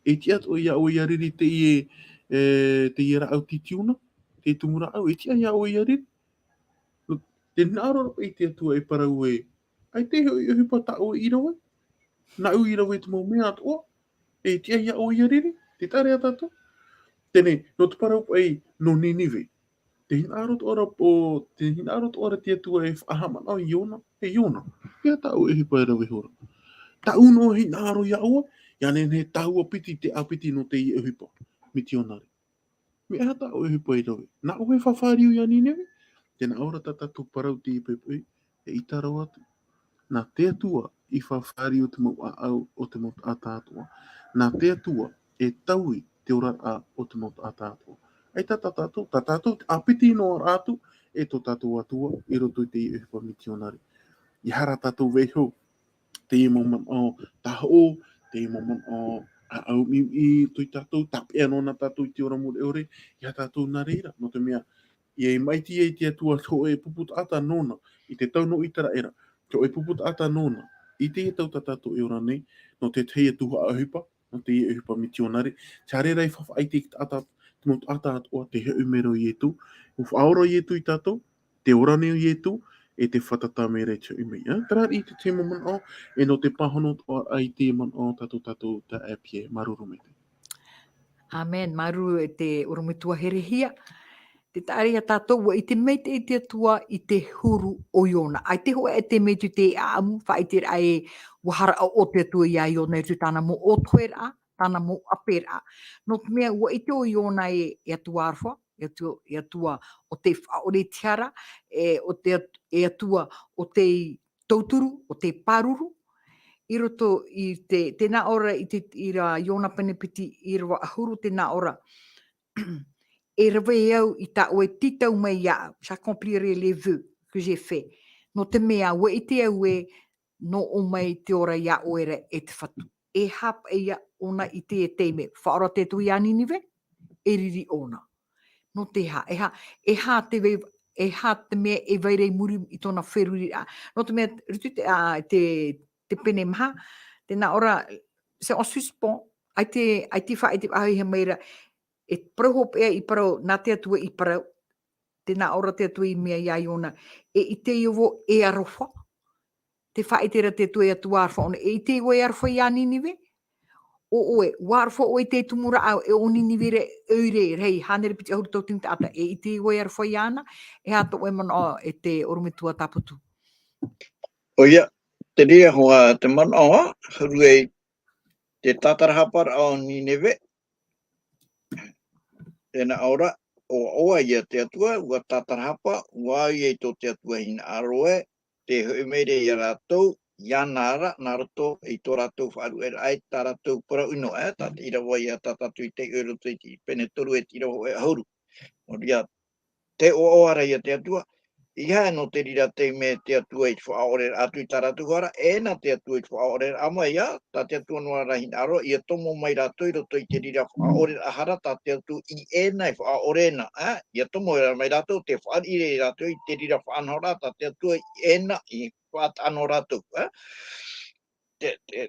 e tiʻa atoʻa ia ʻoe ʻia riri teie, e, teie rāʻau titiuna, te tumu rāʻau, e tiʻa ia ʻoe ʻia riri. Nō te hinaʻaro ra paʻi te Atua e parau ē, ʻaita e hoʻi ʻohipa tā ʻoe i rave, nāʻu i rave te mau mea atoʻa, e tiʻa ia ʻoe ʻia riri, tē taʻa ra ia tātou. Teie nei, nō te parau paʻi, nō Ninive. Te hinaʻaro atoʻa ra, ʻo, te hinaʻaro atoʻa ra te Atua e faʻahaʻamanaʻo ia Iona, e Iona, e aha tā ʻoe ʻohipa e rave iho ra. Tāʻu noa hinaʻaro ia ʻoe, ʻia nehenehe tāua piti te ʻāpiti nō teie ʻohipa mitionare. Mea aha tā ʻoe ʻohipa e rave. Nā ʻoe e fāriu ia Ninive, tē nā ʻō ra tā tātou parau i teie poʻipoʻi, e ʻita roa atu. Nā te Atua i fāriu te mau ʻāʻau o te mau taʻata atoʻa. Nā te Atua e taui te oraraʻa o te mau taʻata atoʻa. ʻAita tā tātou, tā tātou te ʻāpiti noa ra atu, e tō tātou Atua, i roto i teie ʻohipa mitionare. ʻIa haere tātou vaiiho, teie mau manaʻo tāhoʻo, teie mau manaʻo ʻāʻau ʻimi, i tō tātou, tāpeʻa noa nā tātou i te ora mure ʻore, ʻia tātou nā reira, nō te mea, ʻia maʻiti ai te Atua hōʻē pupu taʻata nōna, i te tau nō ʻĪteraʻera, hōʻē pupu taʻata nōna, i teie tau tā tātou e ora nei, nō te tahi atu haʻaʻohipa, nō teie ʻohipa mitionare, tiare ra e faʻaʻite i te taʻata, te mau taʻata atoʻa, tē hoʻi mai ra ʻo Iesu, ʻua faʻaora ʻo Iesu ia tātou, tē ora nei ʻo Iesu, e tē fātata mai ra i te hoʻi mai. Ā, terā ia te tahi mau manaʻo, e nō te pāhono atoʻa i te manaʻo tā tātou taeaʻe Pierre, māuruuru maitaʻi. Amen, māuruuru e te ʻorometua herehia. Tē taʻa ra ia tātou, ʻua ʻite maitaʻi te Atua i te huru o Iona. ʻAita hōʻē e te mea i te ʻāʻamu, faʻaʻiteraʻa ē, ʻua hara ʻoʻo te Atua ia Iona i roto i tāna mau ʻōtoheraʻa, tāna mau ʻāperaʻa. Nō te mea ʻua ʻite ʻo Iona ē, e Atua aroha, e Atua, e Atua o tei faʻaʻore i te hara, e, o te At-, e Atua o tei tauturu, o tei pāruru. I roto i te, tē nā ʻō ra i te, i ra Iona pene piti ʻīrava ʻahuru, tē nā ʻō ra, e rave au i tā ʻoe tītau mai iāʻu, j'accomplirai les vœux que j'ai faits. Nō te mea, ʻua ʻite au ē, nō ʻō mai te ora ia ʻoe ra e te Fatu. E aha paʻi ia ʻōna i teie taime, faʻaora te Atua ia Ninive, e riri ʻōna. Nō te aha, e aha, e aha te vai-, e aha te mea e vai ra i muri i tōna feruriraʻa. Nō te mea, i roto i te, ā, te, te pene maha, tē nā ʻō ra, c'est en suspens, ʻaita, ʻaita e faʻaʻite faʻahou mai ra, e parau hopeʻa i parau, nā te Atua i parau, tē nā ʻō ra te Atua i mea ia Iona, e ʻite ʻoe e aroha, tē faʻaʻite ra te Atua, e Atua aroha ʻōna, e ʻite ʻoe e aroha ia Ninive, ʻo ʻoe, ʻua aroha ʻoe i te tumu rāʻau, e ʻo Ninive ra, ʻoire, rahi, hānere piti ʻahuru tauatini taʻata, e ʻite ʻoe e aroha iāna, e aha tō ʻoe manaʻo e te ʻorometua Tāpati. ʻOia, te reira hoʻi te manaʻo, huru ai te tātarahaparaʻa o Ninive, tē nā ʻō ra, ʻoaʻoa ia te Atua, ʻua tātarahapa, ʻua au ia i tō te Atua hinaʻaro ē, tē hoʻi mai ra ia rātou, iāna ra, nā roto i tō rātou faʻaruʻeraʻa, tā rātou parau ʻino, ē, tā te ʻīrava ia tā tātou i taiʻo i roto i te pene toru e te ʻīrava hōʻē ʻahuru. Nō reira, tē ʻoaʻoa ra ia te Atua, ʻeiaha nō te reira taime te Atua i te faʻaʻoreraʻa atu i tā rātou hara, ʻēna te Atua i te faʻaʻoreraʻa mai, ā, tā te Atua noa ra hinaʻaro, ʻia tomo mai rātou i roto i te reira faʻaʻoreraʻa hara, tā te Atua i ʻēna e faʻaʻore na, ā, ʻia tomo mai rātou, tē fāriʻi ra rātou i te reira faʻanahoraʻa, tā te Atua i ʻēna, i faʻataʻa noa rātou, ā. Te, te,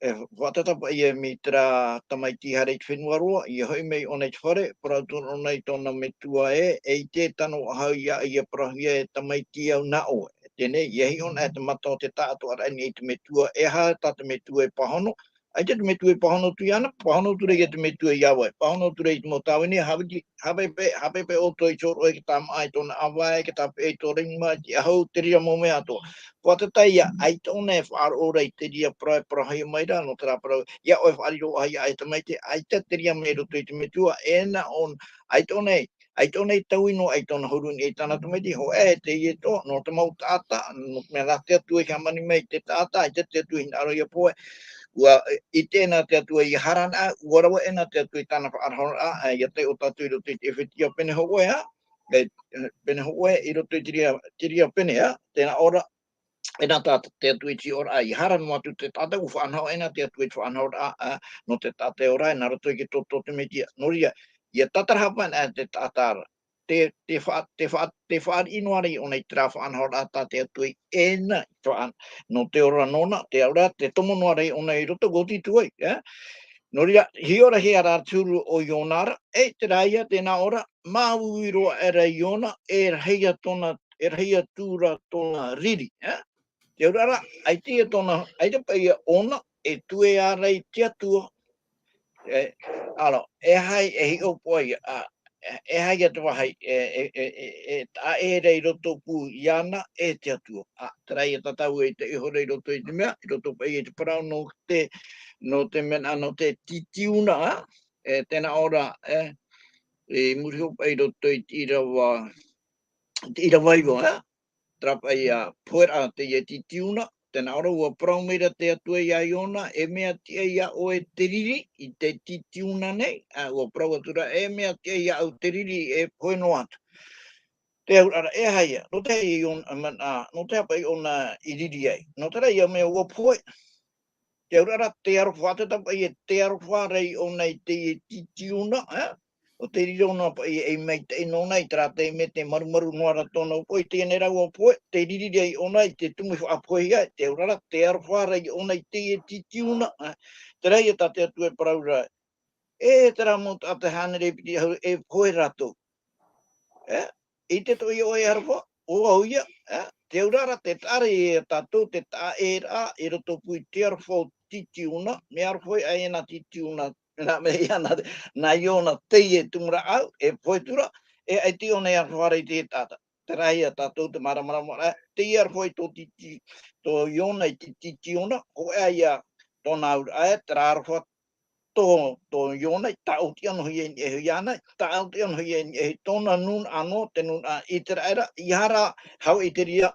e faʻatata paʻi ia mai terā tamaiti haere i te fenua roa, ʻia hoʻi mai ʻōna i te fare, parau atu ʻōna i tōna metua ē, e ʻite tano ahau ia, ʻia parauhia e tamaiti au nā ʻoe. Teie nei, ʻia hiʻo ʻōna e te mata o te taʻatoʻaraʻa i niʻa i te metua, e aha tā te metua e pāhono, ʻaita te metua e pāhono atu iāna, pāhono atu ra ia te metua iā vau, pāhono atu ra i te mau tāvini, haʻapiʻi, haʻapiʻi, haʻapiʻi ʻoutou i te hōroʻa i te tāmaʻa, i tōna ʻāvae, i te tāpeʻa, i tō rima, i te ʻahu, te reira mau mea atoʻa. Faʻatata ia, ʻaita ʻōna e faʻaroʻo ra i te reira parau e parauhia mai ra, nō terā parau, ʻia ʻoe faʻariro ʻoe ia e tamaiti, ʻaita te reira mea i roto i te metua, ʻe nā ʻōna, ʻaita ʻōna e, ʻaita ʻōna e taui noa i tōna huru i niʻa i tāna tamaiti, hōʻē, e teie atoʻa, nō te mau taʻata, nō te mea nā te Atua i hāmani mai te taʻata, ʻaita te Atua i hinaʻaro ʻia pohe, ʻua, e, ʻite na te Atua ʻia hara na, ʻua rave na te Atua i tāna faʻanahoraʻa, e, ʻia tae ʻo tātou i roto i te ʻEfetia pene hōʻē, ā, e, e, pene hōʻē, i roto i te reira, te reira pene, ā, tē nā ʻō ra, e nā tā te Atua i te hiʻoraʻa, ʻia hara noa atu te taʻata, ʻua faʻanaho ʻē na te Atua i te faʻanahoraʻa, ā, nō te taʻata e ora ai, nā roto i te toto o te Mesia. Nō reira, ʻia tātarahapa na te taʻata ra. Tē, tē faʻa-, tē faʻa-, tē fāriʻi noa ra ʻōna i terā faʻanahoraʻa tā te Atua i ʻē na i te faʻa-, nō te ora nōna, te aura, tē tomo noa ra ʻōna i roto, ʻua oti atu ai, ā? Nō reira, hiʻorahia ra te huru o Iona ra, e terā ia, tē nā ʻō ra, māuiui roa aʻera Iona, e rahi ā tōna, e rahi atu ra tōna riri, ā? Te auraʻa ra, ʻaita ia tōna, ʻaita paʻi ia ʻōna, e tuea ra i te Atua. E, ʻāreʻa, e aha e hiʻo poʻi, ā, e, e aha ia te vāhi, e, e, e, e, e taʻa ʻē ra i roto pū iāna, e te Atua. Ā, terā ia tātou e taiʻo ra i roto i te mea, i roto paʻi i te parau nō te, nō te mea, nō te titiuna, ā, e, tē nā ʻō ra, e, i muri iho paʻi i roto i te ʻīrava, te ʻīrava iva, ā, terā paʻi ia, pohe ra teie titiuna, tē nā ʻō ra ʻua parau mai ra te Atua iā Iona, e mea tiʻa iā ʻoe te riri i te titiuna nei, ā, ʻua parau atu ra, e mea tiʻa iāʻu te riri e pohe noa atu. Te auraʻa ra, e aha ia, nō te aha ia Iona, ā, mana, ā, nō te aha paʻi ʻōna i riri ai, nō terā ia mea ʻua pohe. Te auraʻa ra, tē aroha, faʻatata paʻi e tē aroha ra ʻōna i teie titiuna, ā? ʻO tē riro noa paʻi e maitaʻi nōna i terā taime tē marumaru noa ra tōna ʻohipa, i teie nei rā ʻua pohe, tē riri ra ʻōna i te tumu i faʻapohehia, te auraʻa ra, tē aroha ra ʻōna i teie titiuna, ā? Terā ia tā te Atua e parau ra, e terā mau taʻata hānere piti ʻahuru, e pohe rātou. E, ʻite atoʻa ʻoe e aroha, ʻo vau ia, e, te auraʻa ra, tē taʻa ra ia tātou te taʻa ʻē ra, i roto pū i te aroha o titiuna, mea aroha ai ʻāiana titiuna, nā, mea ia nā, nā Iona teie tumu rāʻau, e pohe atu ra, e ʻaita ʻōna e aroha ra i te taʻata. Terā ia tātou te māramarama ra, teie aroha i tō titi, tō Iona i te titiuna, hōʻē ia tōna auraʻa, e, terā aroha tō, tō Iona, i tāʻoti anōhia i niʻa iho iāna, i tāʻoti anōhia i niʻa iho i tōna nūnaʻa noa, te nūnaʻa ʻĪteraʻera, ʻia haere, haʻapaʻo i te reira,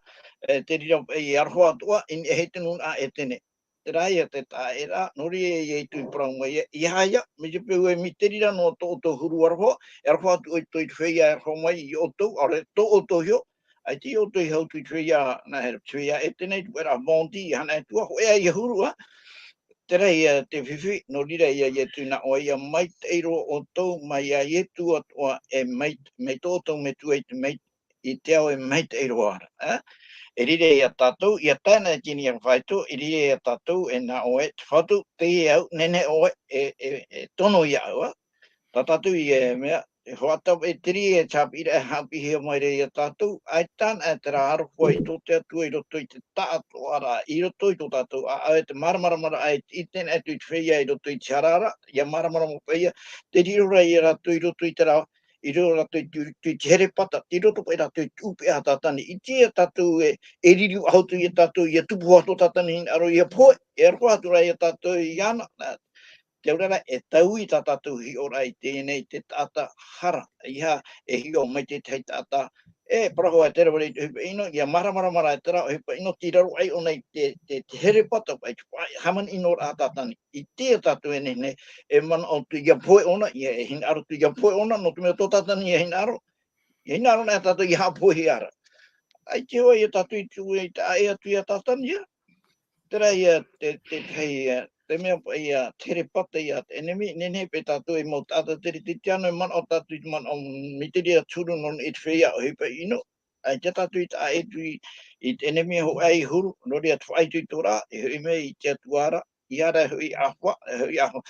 e, te reira, e, aroha atoʻa, i niʻa iho i te nūnaʻa ʻētene. Terā ia te taʻa ʻē ra, nō reira ʻoia i tuʻu i parau mai, e, ʻeiaha ia, mai te peu e mai te reira noa tō ʻoutou huru aroha, e aroha atu ʻoutou i te feiā e aroha mai ia ʻoutou, ʻaore tō ʻoutou iho, ʻaita ia ʻoutou i haʻutu i te feiā, nā hea, te feiā ʻētene, i te vairaʻa bondi, ʻia haere atu ā, hōʻē ia huru ā. Terā ia te fifi, nō reira ʻoia i tuʻu nā ʻō, ʻia maitaʻi roa ʻoutou, mai iā Ietu atoʻa, e mai, mai tō ʻoutou Metua i te mai, i te ao e maitaʻi roa ra, ā? E riro ia tātou, ʻia tae na i teie nei faito, e riro ia tātou, e nā ʻoe, te Fatu, teie au, nehenehe ʻoe, e, e, e tono iāʻu, ā? Tā tātou i, e, mea, e hoʻatau e te reira e te haʻapiʻiraʻa e haʻapiʻihia mai ra ia tātou, ʻaita na e terā aroha i tō te Atua i roto i te taʻatoʻaraʻa, i roto i tō tātou ʻāʻau, e te māramarama ra, e te, i teie nei atu i te feiā i roto i te hara ra, ʻia māramarama paʻi ia, tē riro ra ia rātou i roto i terā, i riro rātou i te, i te herepata, tei roto paʻi rātou i te ʻūpeʻa a Tātani, ʻite ia tātou e, e riri faʻahou atu ia tātou, ʻia tupu faʻahou atu Tātani i te hinaʻaro, ʻia pohe, e aroha atu ra ia tātou iāna, nā, te auraʻa ra, e taui tā tātou hiʻoraʻa i teie nei te taʻata hara, ʻeiaha e hiʻo mai te tahi taʻata, e parau hoʻi te rave ra i te ʻohipa ʻino, ʻia māramarama ra terā ʻohipa ʻino, tei raro aʻe ʻōna i te, te, te herepata, i te faʻa-, hāmani ʻino ra a Tātani. ʻIte ia tātou e nehenehe, e manaʻo atu ʻia pohe ʻōna, ʻia, e hinaʻaro atu ʻia pohe ʻōna, nō te mea tō Tātani ʻia hinaʻaro, ʻia hinaʻaro na tātou ʻia haʻapohehia ra. ʻAita hoʻi ia tātou i tuʻu i te taʻa ʻē atu ia Tātani, ā? Terā ia te, te, te, ia, te mea paʻi ia, te herepata ia te ʻenemi, nehenehe paʻi tātou e mau taʻata teretetiano, e manaʻo tātou i te manaʻo mai te reira te huru nō niʻa i te feiā ʻohipa ʻino. ʻAita tātou i taʻa ʻē atu i, i te ʻenemi e hōʻē ia huru, nō reira te faʻaitoito ra, e hoʻi mai i te Atua ra, ʻEiaha rā e hoʻi ʻāfaʻa, e hoʻi ʻāfaʻa.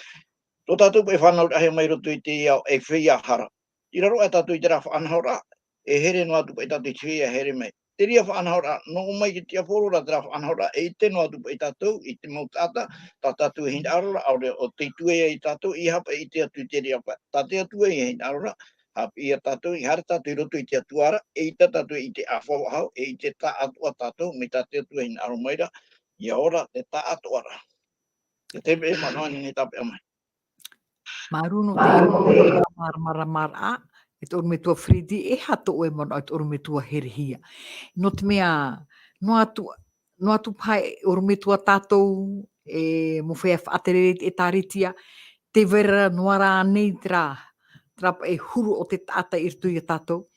Tō tātou paʻi fānauraʻahia mai roto i te ao, e feiā hara. Tei raro aʻe tātou i terā faʻanahoraʻa, e here noa atu paʻi tātou i te feiā here mai. Te reira faʻanahoraʻa, nō mai te tiaporo rā terā faʻanahoraʻa, e ʻite noa atu paʻi tātou, i te mau taʻata, tā tātou e hinaʻaro ra, ʻaore ʻo tei tuea ia tātou, ʻeiaha paʻi e ʻite atu i te reira paʻi, tā te Atua e hinaʻaro ra, haʻapiʻi ia tātou, ʻeiaha rā tātou i roto i te Atua ra, eʻita tātou e ʻite ʻāfaʻa faʻahou, e ʻite taʻatoʻa tātou, mai tā te Atua e hinaʻaro mai ra, ʻia ora te taʻatoʻaraʻa. Ia te paʻi manaʻo e nehenehe e tāpeʻa mai. Māuruuru nō te māramarama, e te ʻorometua Fridi, e aha tō ʻoe manaʻo, e te ʻorometua Herehia. Nō te mea, noa atu, noa atu paha e ʻorometua tātou, e mau feiā faʻaterere i te ʻĒtārētia, tē vai ra noa rā ānei terā, terā paʻi huru o te taʻata i roto ia tātou.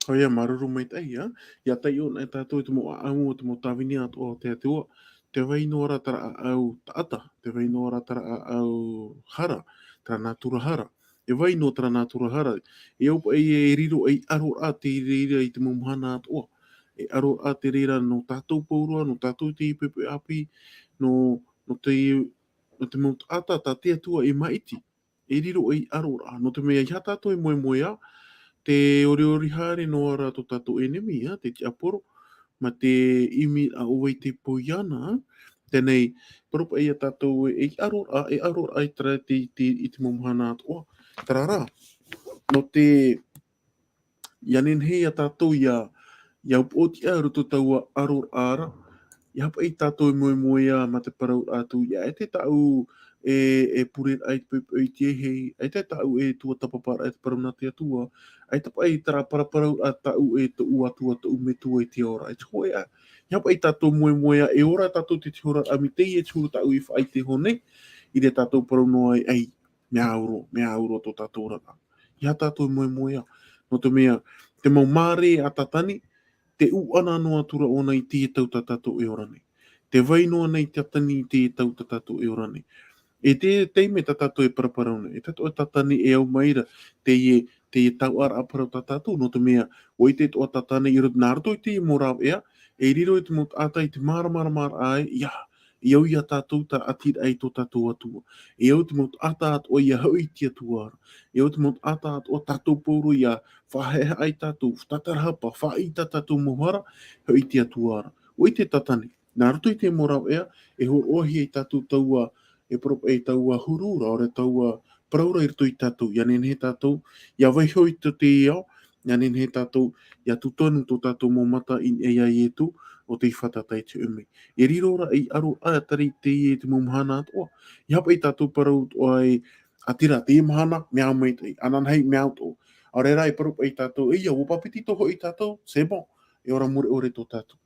ʻOia, māuruuru maitaʻi, ā. ʻIa taiʻo anaʻe tātou i te mau ʻāʻamu, te mau tāvini atoʻa o te Atua. Tē vai noa ra terā ʻāʻau taʻata, tē vai noa ra terā ʻāʻau hara, terā nātura hara. E vai noa terā nātura hara. E au paʻi e riro ei ʻaroraʻa te reira i te mau mahana atoʻa. E ʻaroraʻa te reira nō tātou pauroa, nō tātou te poʻipoʻi ʻāpī, nō, nō te, nō te mau taʻata tā te Atua e māʻiti. E riro ei ʻaroraʻa. Nō te mea ʻeiaha tātou e moemoeā, tē ʻoriʻori haere noa ra tō tātou ʻenemi, ā, te tiaporo, mā te ʻimi ā ʻo vai tē poʻi ana, ā. Teie nei, parau paʻi ia tātou e, ei ʻaroraʻa, e ʻaroraʻa i terā te, te, i te mau mahana atoʻa. Terā rā, nō te, ʻia nehenehe ia tātou ʻia, ʻia upoʻotiʻa i roto i taua ʻaroraʻa ra, ʻeiaha paʻi tātou e moemoeā mā te parau atu, ʻaita tāʻu e, e pure raʻa i te poʻipoʻi i te ʻēhei, ʻaita tāʻu e tuatāpaparaʻa i te parau nā te Atua, ʻaita paʻi terā paraparau ā tāʻu e tōʻu Atua, tōʻu Metua i te ao ra, e te hōʻē ā. ʻEiaha paʻi tātou moemoeā, e ora tātou i te oraraʻa mai teie te huru tāʻu i faʻaʻite iho nei, i reira tātou parau noa ai, ʻei, mea au roa, mea au roa tō tātou oraraʻa. ʻEiaha tātou e moemoeā. Nō te mea, te mau māere a Tātani, tē ʻūʻana noa atu ra ʻōna i teie tau tā tātou e ora nei. Tē vai noa nei Tātani i teie tau tā tātou e ora nei. E te, te taime tā tātou e paraparau nei, e tātou e Tātani e au mai ra, teie, teie tauʻaraʻa parau tā tātou, nō te mea, ʻua ʻite atoʻa Tātani i roto, nā roto i teie mau rāveʻa, e riro te mau taʻata i te māramaramaraʻa ē, ʻeiaha, e au ia tātou terā ʻātiraʻa i tō tātou Atua. E au te mau taʻata atoʻa ʻia hoʻi i te Atua ra. E au te mau taʻata atoʻa tātou pauroa ʻia faʻahaʻehaʻa ia tātou, tātarahapa, faʻaʻī i tā tātou mau hara, hoʻi i te Atua ra. ʻUa ʻite Tātani, nā roto i te mau rāveʻa, e hōroʻahia ia tātou taua, e parau paʻi taua huru ra, ʻaore taua parau ra i roto ia tātou, ʻia nehenehe tātou, ʻia vaiiho i tō te ao, ʻia nehenehe tātou, ʻia tūtonu tō tātou mau mata i niʻa ia Ietu, ʻo tei fātata i te hōʻē mea. E riro ra ei ʻaroraʻa e tari i teie te mau mahana atoʻa. ʻEiaha paʻi tātou parau atoʻa ē, ʻātīrā, teie mahana, mea au maitaʻi, ananahi, mea au atoʻa. ʻAore rā e parau paʻi tātou, ʻeia, ʻua pāpetito hoʻi tātou, c'est bon, e ora mure ʻore tō tātou.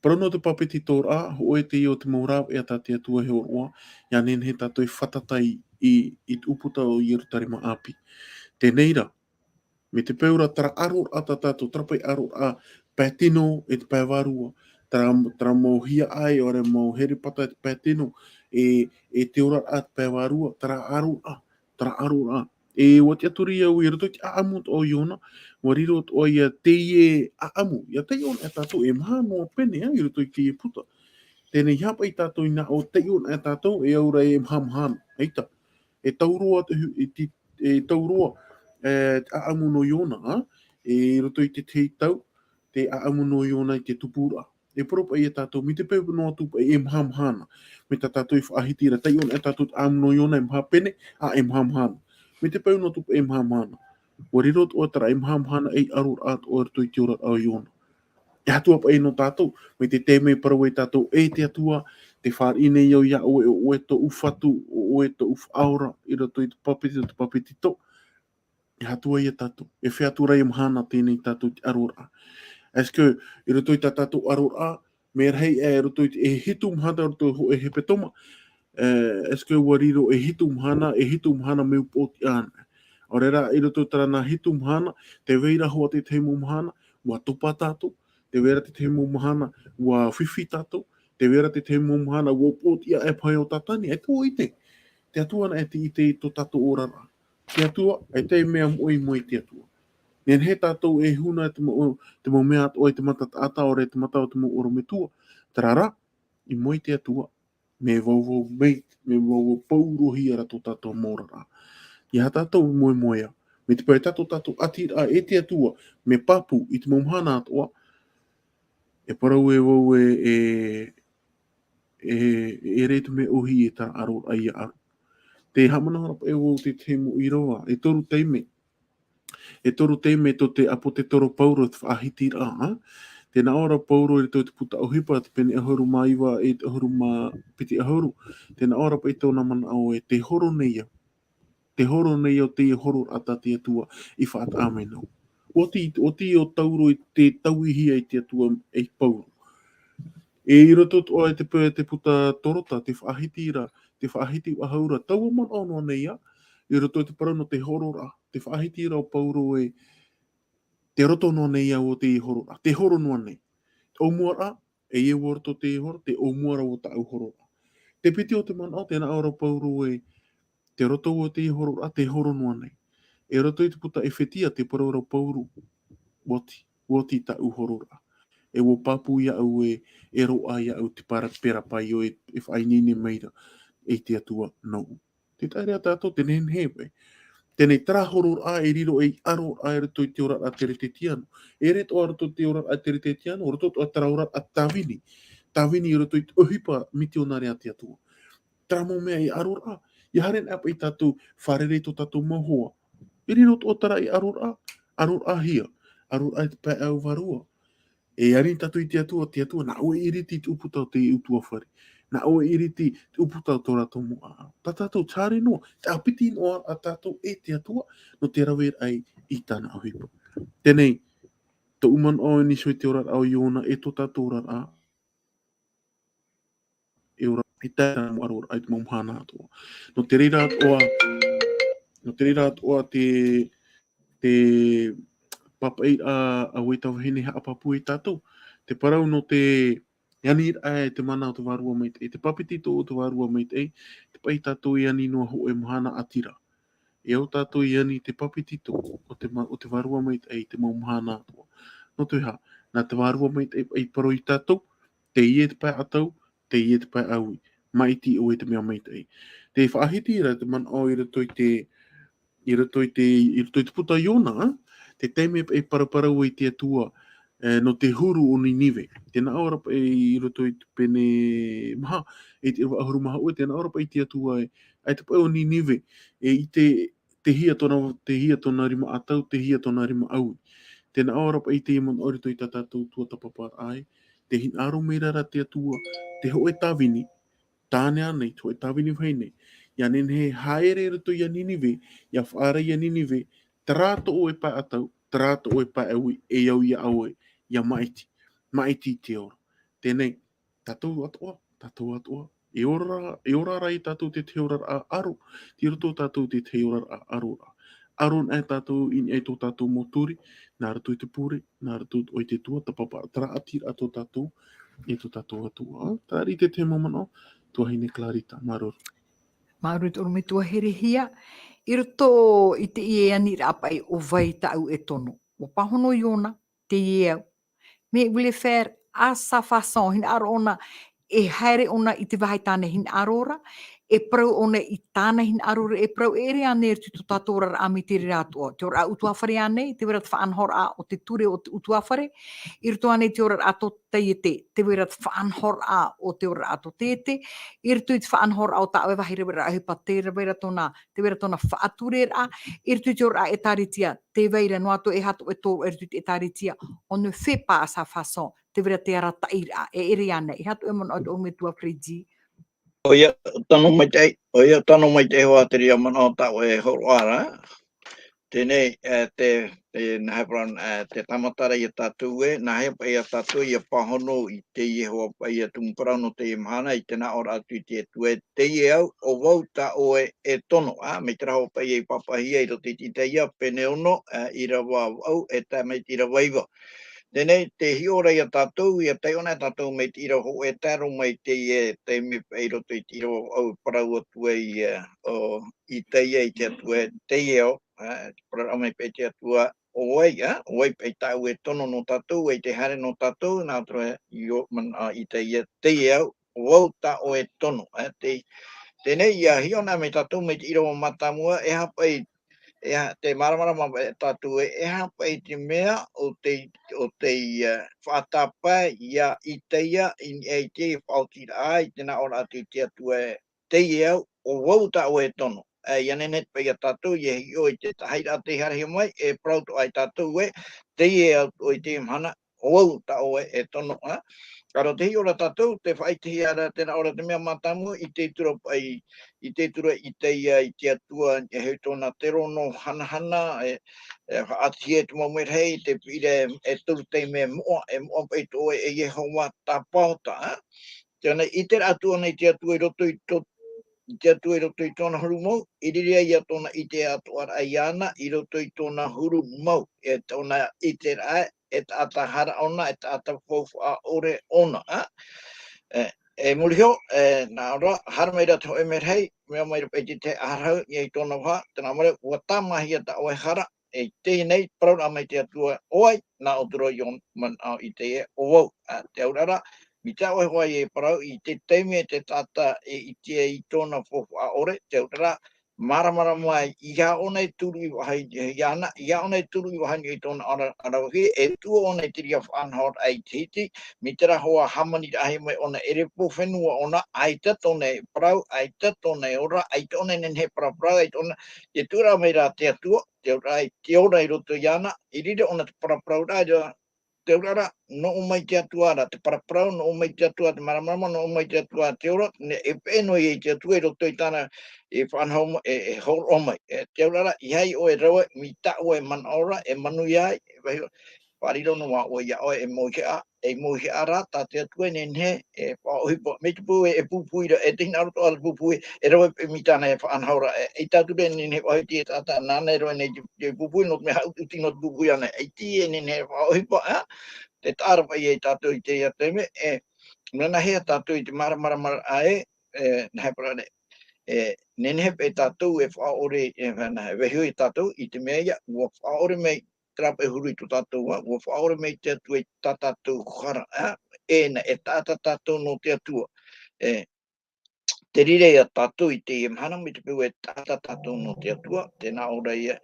Parau nō te pāpetitoraʻa, hōʻē teie o te mau rāveʻa tā te Atua e hōroʻa, ʻia nehenehe tātou e fātata i, i, i te ʻūputa o Ierutarema ʻāpī. Teie rā, mai te peu ra terā ʻaroraʻa tā tātou, terā paʻi ʻaroraʻa pae tino e te pae vārua, terā, terā mau hiaʻai, ʻaore mau herepata e te pae tino, e, e te oraraʻa te pae vārua, terā ʻaroraʻa, terā ʻaroraʻa. E ʻua tiʻaturi au i roto i te ʻāʻamu atoʻa o Iona, ʻua riro atoʻa ia teie ʻāʻamu. ʻIa taiʻo anaʻe tātou e maha noa pene, ā, i roto i teie puta. Teie nei, ʻeiaha paʻi tātou i nā ʻō, taiʻo anaʻe tātou e au ra e maha mahana. ʻAita. E tau roa te hu-, e ti-, e tau roa, e, te ʻāʻamu nō Iona, ā? E i roto i te tahi tau, te ʻāʻamu nō Iona i te tupuraʻa. E parau paʻi ia tātou, mai te peu noa atu paʻi e maha mahana. Mai tā tātou i faʻahiti ra, taiʻo anaʻe tātou te ʻāʻamu nō Iona e maha pene, ā, e maha mahana. Mai te peu noa atu paʻi e maha mahana. ʻUa riro atoʻa terā e maha mahana ei ʻaroraʻa atoʻa i roto i te oraraʻa o Iona. E aha atu paʻi nō tātou, mai te taime e parau ai tātou, e te Atua, tē fāriʻi nei au ia ʻoe, ʻo ʻoe tōʻu Fatu, ʻo ʻoe tōʻu Faʻaora, i roto i te pāpeti-, te pāpetito, e aha atu ia tātou, e feiā atu ra ia mahana teie nei tātou te ʻaroraʻa. Est-ce que, i roto i tā tātou ʻaroraʻa, mea rahi, e, i roto i te, e hitu mahana i roto i te hepetoma, e, est-ce que ʻua riro e hitu mahana, e hitu mahana mea upoʻotiʻa anaʻe? ʻAore rā, i roto i terā nā hitu mahana, tē vai ra hoʻi te tahi mau mahana, ʻua topa tātou, tē vai ra te tahi mau mahana, ʻua fifi tātou, tē vai ra te tahi mau mahana, ʻua upoʻotiʻa e pae o Tātani, e tō ʻite. Te Atua anaʻe tē ʻite i tō tātou oraraʻa. Te Atua, ʻaita e mea moʻe mai te Atua. Nehenehe tātou e huna te mau, te mau mea atoʻa i te mata taʻata, ʻaore te mata o te mau ʻorometua. Terā rā, i mua i te Atua, mea vauvau mai, mea vauvau paurohia ra tō tātou mau oraraʻa. ʻEiaha tātou e moemoeā, mai te peu ʻe tā tō tātou ʻatiraʻa e te Atua, mea pāpū i te mau mahana atoʻa, e parau e vau e, e, e, e ʻere te mea ʻōhie e terā ʻaroraʻa ia ʻaro. Tē haʻamanaʻo ra paʻi vau i te tahi mau ʻīrava, e toru taime, e toru taime tō te ʻāpōsetolo Paulo te faʻahitiraʻa, ā? Tē nā ʻō ra Paulo i roto i te puta ʻohipa, te pene ʻahuru mā iva e te ʻahuru mā piti ʻahuru, tē nā ʻō ra paʻi tōna manaʻo ē, tē horo nei au. Tē horo nei au teie hororaʻa tā te Atua i faʻataʻa mai noa. ʻUa oti, ʻua oti ʻo Tauro i te tauihia e te Atua e Paulo. E i roto atoʻa i te peu, te puta Torota, tē faʻahiti ra, tē faʻahiti faʻahou ra, taua manaʻo noa nei ā, i roto i te parau nō te hororaʻa, tē faʻahiti ra ʻo Paulo ē, tē roto noa nei au ʻo teie hororaʻa, tē horo noa nei. ʻOumuaraʻa, ʻeiaha ʻua roto teie horo, tē ʻōmua ra ʻo tāʻu hororaʻa. Te piti o te manaʻo, tē nā ʻō ra Paulo ē, tē roto ʻo teie hororaʻa, tē horo noa nei. E roto i te puta Efetia, tē parau ra Paulo, ʻua oti, ʻua oti tāʻu hororaʻa. E ʻua pāpū iāʻu ē, e roaʻa iāʻu te para-, perapaiō e, e faʻaineine mai ra, e te Atua nōʻu. Tē taʻa ra tātou, tē nehenehe paʻi. Teie terā hororaʻa e riro ei ʻaroraʻa i roto i te oraraʻa teretetiano. E ʻere atoʻa roto i te oraraʻa teretetiano, roto atoʻa terā oraraʻa tāvini. Tāvini i roto i te ʻohipa mitionare a te Atua. Terā mau mea ei ʻaroraʻa, ʻia haere anaʻe paʻi tātou fārerei tō tātou mau hoa. E riro atoʻa terā ei ʻaroraʻa, ʻaroraʻahia, ʻaroraʻa i te pae ʻau vārua. E ani tātou i te Atua, te Atua, nā ʻoe e ʻiriti i te ʻūputa o te ʻutuāfare. Nā ʻoe e ʻiriti i te ʻūputa o tō rātou mau ʻāʻau. Tā tātou te haere noa, te ʻāpiti noa a tātou e te Atua, nō te raveraʻa i tāna ʻohipa. Teie, tōʻu manaʻo i niʻa i te oraraʻa o Iona, e tō tātou oraraʻa, e ora, e tae i te mau ʻaroraʻa i te mau mahana atoʻa. Nō te reira atoʻa, nō te reira atoʻa te, te pāpaʻiraʻa a Vairavahine haʻapāpū ia tātou. Te parau nō te aniraʻa e te mana o te Vārua Maitaʻi, te papetito o te Vārua Maitaʻi, te paʻi tātou e ani noa hōʻē mahana ʻātira. E au tātou e ani te papetito o te ma-, o te Vārua Maitaʻi i te mau mahana atoʻa. Nō te aha, nā te Vārua Maitaʻi i parau ia tātou, teie te pae ʻatau, teie te pae ʻaui. Maʻiti ʻoe i te mea maitaʻi. Tē faʻahiti ra te manaʻo i roto i te, i roto i te, i roto i te puta Iona, ā? Te taime paʻi paraparau ai te Atua, e, nō te huru o Ninive. Tē nā ʻō ra paʻi i roto i te pene maha, e te ʻīrava ʻahuru mā hōʻē, tē nā ʻō ra paʻi te Atua ē, ʻaita paʻi ʻo Ninive, e ʻite, tē hia tōna, tē hia tōna rima ʻatau, tē hia tōna rima ʻaui. Tē nā ʻō ra paʻi te manaʻo i roto i tā tātou tuatāpaparaʻa ē, tē hinaʻaro mai ra te Atua, te hōʻē tāvini, tāne ānei, te hōʻē tāvini vahine, ʻia nehenehe e haere i roto ia Ninive, ʻia faʻaara ia Ninive, terā tō ʻoe pae ʻatau, terā tō ʻoe pae ʻaui, e au ia ʻoe, ʻia maʻiti, maʻiti i te ora. Teie, tātou atoʻa, tātou atoʻa. E ora, e ora ra ia tātou te, te oraraʻa ʻaro, tei roto tātou te, te oraraʻa ʻaro ra. ʻAro anaʻe tātou i niʻa i tō tātou mau turi, nā roto i te pure, nā roto i te tuatāpapa, terā ʻātiraʻa tō tātou, e tō tātou Atua. Terā ia te, te mau manaʻo, tuahine Clarita, māuruuru. Māuruuru i te ʻorometua herehia, i roto i teie aniraʻa paʻi ʻo vai tāʻu e tono. ʻUa pāhono Iona, teie au. Mais il voulait faire à sa façon, hinaʻaro ʻōna, e haere ʻōna i te vāhi tāna hinaʻaro ra, e parau ʻōna i tāna hinaʻaro ra, e parau e ʻere ānei i roto i tō tātou oraraʻa mai te reira atoʻa. Te oraraʻa ʻutuāfare ānei, tē vai ra te faʻanahoraʻa o te ture o te ʻutuāfare, i roto ānei i te oraraʻa tō taiete, tē vai ra te faʻanahoraʻa o te oraraʻa tō taiete, i roto i te faʻanahoraʻa o tā ʻoe vāhi raveraʻa ʻohipa, tē vai ra tōna, tē vai ra tōna faʻatureraʻa, i roto i te oraraʻa ʻĒtārētia, tē vai ra noa atu e aha atoʻa e tōroʻa i roto i te ʻĒtārētia, on ne fait pas à sa façon, tē vai ra te arataʻiraʻa, e ʻere ānei, e aha atoʻa e manaʻo i tō ʻoe metua Freddy. ʻOia, tano maitaʻi, ʻoia, tano maitaʻi hoʻi te reira manaʻo tā ʻoe e hōroʻa ra. Teie, e, te, te, nā hea parau, e, te tāmata ra ia tātou ē, nā hea paʻi ia tātou ʻia pāhono i te Iehova paʻi ia tumu parau nō teie mahana, i te nā ʻō ra atu i te Atua ē, teie au, ʻo vau tā ʻoe e tono, ā, mai te reira paʻi i pāpaʻihia i roto i te Itaia, pene ono, e, ʻīrava vaʻu, e tae mai te ʻīrava iva. Teie, tē hiʻo ra ia tātou, ʻia taiʻo anaʻe tātou mai te ʻīrava hōʻē e tae roa mai teie, taime paʻi i roto i te ʻīrava vaʻu e parau atu ai, e, ʻo Itaia i te Atua ē, teie au, ā, parau mai paʻi te Atua, ʻo vai, ā, ʻo vai paʻi tāʻu e tono nō tātou, ʻo vai te haere nō tātou, nā roto i ʻō, man-, ā, i teie, teie au, ʻo vau tā ʻoe e tono, ā, te, teie nei, ʻia hiʻo na mai tātou, mai te ʻīrava mātāmua, e aha paʻi, e aha, tē māramarama mai tātou ē, e aha paʻi te mea ʻo tē, ʻo tē, ā, faʻatapae ia Isaia, i niʻa i te faʻaotiraʻa, i te nā ʻō ra atu i te Atua ē, teie au, ʻo vau tā ʻoe e tono. Ā, ʻia nehenehe paʻi ia tātou, ʻia hiʻo i te tahi ra tē haerehia mai, e parau atoʻa ia tātou ē, teie au ʻo i teie mahana, ʻo vau tā ʻoe e tono, ā. Ka roto i te hiʻo ra tātou, tē faʻaʻitehia ra, tē nā ʻō ra te mea mātāmua, i te tura paʻi, i te tura i teie, i te Atua, e hau tōna tero nō hanahana, e, e faʻaʻitehia te mau merahi, te piʻiraʻa e, e toru taime moʻa, e moʻa paʻi tō ʻoe e Iehova tāpaota, ā. Tē nā ʻite ra atu ʻōna i te Atua i roto i tō, i te Atua i roto i tōna huru mau, i reira ia tōna ʻite atoʻa ra iāna i roto i tōna huru mau, e tōna ʻiteraʻa, e taʻata hara ʻōna, e taʻata faufaʻa ʻore ʻōna, ā. E, e muri iho, e, nā ʻō ra, haere mai ra te hōʻē merahi, mea mai ra paʻi te tahi ʻārahu, i niʻa i tōna vaha, tē nā ʻō mai ra, ʻua tāmāhia tā ʻoe hara, e teie nei, parau ra mai te Atua, ʻo vai, nā ʻō atu ra iō manaʻo i teie, ʻo vau, ā, te auraʻa ra, mai tā ʻoe hoʻi e parau, i te taime te taʻata e ʻite ai i tōna faufaʻa ʻore, te auraʻa ra, māramarama mai, ʻeiaha ʻōna e turu i vaha i, iāna, ʻeiaha ʻōna e turu i vaha i tōna ara-, aravihi, e tuʻu ʻōna i te reira faʻanahoraʻa i te hiti, mai terā hoʻi hāmaniraʻahia mai ʻōna e ʻere pō fenua ʻōna, ʻaita tōna e parau, ʻaita tōna e ora, ʻaita ʻōna e nehenehe e paraparau, ʻaita ʻōna, e tuʻu ra mai ra te Atua, te auraʻa ra, te ora i roto iāna, i reira ʻōna te paraparau ra, te auraʻa ra, nō ʻō mai te Atua ra, te paraparau, nō ʻō mai te Atua, te māramarama, nō ʻō mai te Atua, te ora, ne, e peʻe noa ia i te Atua i roto i tāna, e faʻanaho ma-, e, e hōroʻa mai. E, te auraʻa ra, ʻeiaha ʻoe e rave, mai tā ʻoe manaʻo ra, e manuia ai, e vaiiho, faʻariro noa ʻoe iā ʻoe e mauhaʻa, e mauhaʻa ra, tā te Atua e nehenehe, e faʻaʻohipa, mai te peu e, e pupuhi ra, e te hinaʻaro atoʻa te pupuhi, e rave paʻi mai tāna e faʻanahoraʻa, e, e tātou e nehenehe e faʻaʻohipa i te taʻata, nāna e rave nei te, te pupuhi, nō te mea haʻuti noa te pupuhi ānei, e ʻaita e nehenehe e faʻaʻohipa, ā, tē taʻa ra paʻi ia tātou i teie taime, e, mea nāhea tātou i te māramarama ra ē, e, nāhea parau ra, e, nehenehe paʻi tātou e faʻaʻore, e, nā, e vaiiho ia tātou i te mea ia, ʻua faʻaʻore mai terā paʻi huru i tō tātou vā, ʻua faʻaʻore mai te Atua i tā tātou hara, ā, e, nā, e taʻata tātou nō te Atua. E, te reira ia tātou i teie mahana mai te peu e taʻata tātou nō te Atua, tē nā ʻō ra ia,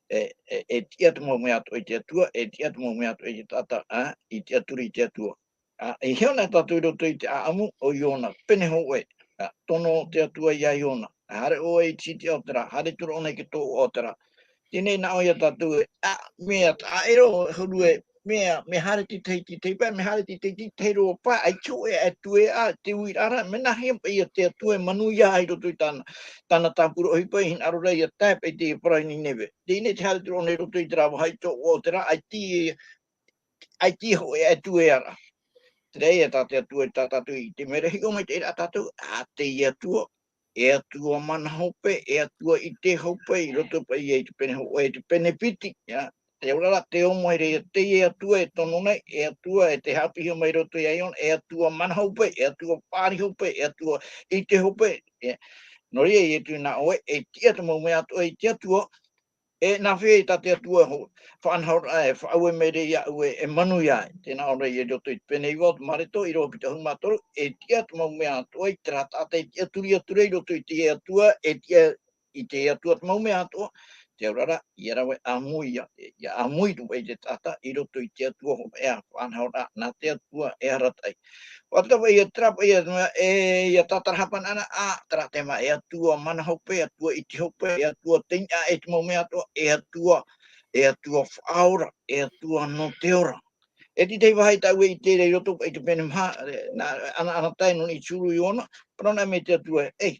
e, e, e tiʻa te mau mea atoʻa i te Atua, e tiʻa te mau mea atoʻa i te taʻata, ā, i tiʻaturi i te Atua. Ā, i hiʻo na tātou i roto i te ʻāʻamu o Iona, pene hōʻē, ā, tono te Atua iā Iona, haere ʻoe i te sītia o te rā, haere atu ra ʻōna i te tōʻoa o te rā. Teie nei nā ʻō ia tātou ē, ā, mea, ā, e rave huru ē, mea, mea haere te tahi i te tahi pae, mea haere te tahi i te tahi roa pae, ʻaita hōʻē e tuea, te uiraʻa ra, mea nāhea paʻi ia te Atua e manuia ai i roto i tāna, tāna tāpura ʻohipa, i hinaʻaro ra ia tae paʻi i te parau i Nineve. Teie nei tē haere atu ra ʻōna i roto i terā vahi tōʻoa o te rā, ʻaita e ʻaita hōʻē e tuea ra. Terā ia tā te Atua i tā tātou i te mea ra, hiʻo mai te reira tātou, ā, teie Atua, e Atua mana hope, e Atua ʻite hope, i roto paʻi ia i te pene hōʻē, i te pene piti, ā, te auraʻa ra, tē ʻō mai ra ia teie Atua e tono nei, e Atua e tē haʻapiʻihia mai i roto iā Iona, e Atua mana hope, e Atua fāriʻi hope, e Atua ʻite hope, e, nō reira, ʻia tuʻu nā ʻoe, e tiʻa te mau mea atoʻa i te Atua, e nāhea tā te Atua ho-, faʻanahoraʻa e faʻaue mai ra iāʻu e, e manuia ai. Tē nā ʻō ra ia i roto i te pene iva o te Mareko, ʻīrava piti ʻahuru mā toru, e tiʻa te mau mea atoʻa i terā taʻata e tiʻaturi atu ra i roto i te Atua, e tiʻa i te Atua te mau mea atoʻa, te auraʻa ra, ʻia rave ʻāmui ia, ʻia ʻāmui atu paʻi te taʻata i roto i te Atua hopeʻa, faʻanahoraʻa, nā te Atua e arataʻi. ʻUa tae paʻi ia terā paʻi ia, e, ia tātarahapa anaʻe, ā, terā te mea, e Atua mana hope, e Atua ʻite hope, e Atua tei niʻa i te mau mea atoʻa, e Atua, e Atua faʻaora, e Atua nō te ora. E te tahi vāhi tāʻu e ʻite ra i roto paʻi i te pene maha, e, nā, ana, ana tae nō niʻa i te huru o Iona, parau anaʻe mai te Atua, e,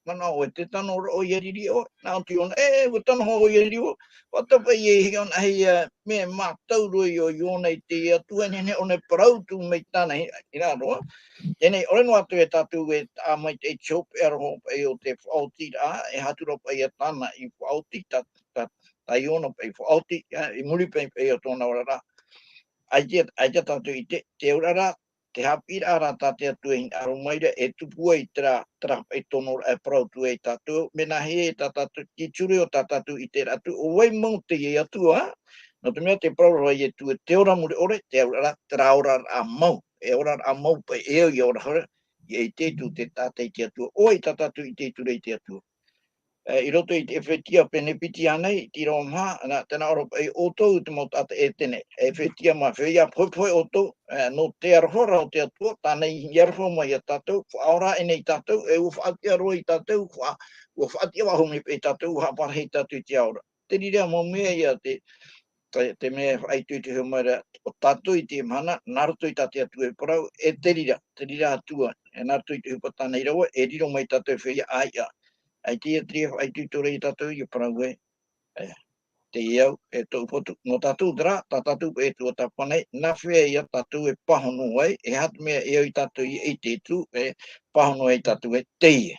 manaʻo ʻoe, tē tano ra ʻoe ʻia riri ʻoe, nā ʻō atu Iona, e, e, ʻua tano hoʻi au ʻia riri vau. ʻUa tae paʻi ia i hiʻo anaʻe ia, mea mātau roa ia ʻo Iona i te Atua, e nehenehe ʻōna e parau atu mai tāna hi-, hinaʻaro. Teie nei, ʻaore noa atu e tātou e taʻa maitaʻi i te hopeʻa roa paʻi o te faʻaotiraʻa, e aha atu ra paʻi ia tāna i faʻaoti, tā, tā, tā Iona paʻi i faʻaoti, ā, i muri paʻi, paʻi o tōna oraraʻa. ʻAita, ʻaita tātou i ʻite, te auraʻa ra, te haʻapiʻiraʻa rā tā te Atua e hinaʻaro mai ra, e tupu ai terā, terā faʻaitonoraʻa e parau atu ai tātou, mea nāhea tā tātou, te ture o tā tātou ʻiteraʻa atu, ʻo vai mau teie Atua, nō te mea te parau ra Ietu, e te ora mure ʻore, te auraʻa, terā oraraʻa mau, e oraraʻa mau paʻi e au ia ora hora, ia ʻite atu te taʻata i te Atua, ʻo vai tā tātou i te ture i te Atua. E, i roto i te Efetia pene piti ānei, te ʻīrava maha, nā, tē nā ʻō ra paʻi ʻoutou te mau taʻata ʻētene. Efetia mā, feiā pohepohe ʻoutou, e, nō te aroha ra o te Atua, tāna i aroha mai ia tātou, faʻaora aʻenei tātou, e ʻua faʻatiʻa roa ia tātou, faʻa-, ʻua faʻatiʻa faʻahou mai paʻi ia tātou, ʻua haʻaparahi ia tātou i te ao ra. Te reira mau mea ia te, te, te mea e faʻaitoitohia mai ra, ʻo tātou i teie mahana, nā roto i tā te Atua e parau, e te reira, te reira atu ā, e nā roto i te ʻohipa tāna i rave, e riro mai tātou e feiā ʻāiʻa. ʻAita ia te reira faʻaitoito ra ia tātou, ia parau ē, e, teie au, e tōʻu potu, nō tātou terā, tā tātou paʻi e tuatāpapa nei, nā hea ia tātou e pāhono ai, e aha te mea e au ia tātou ia ʻite atu, e pāhono ai tātou e teie.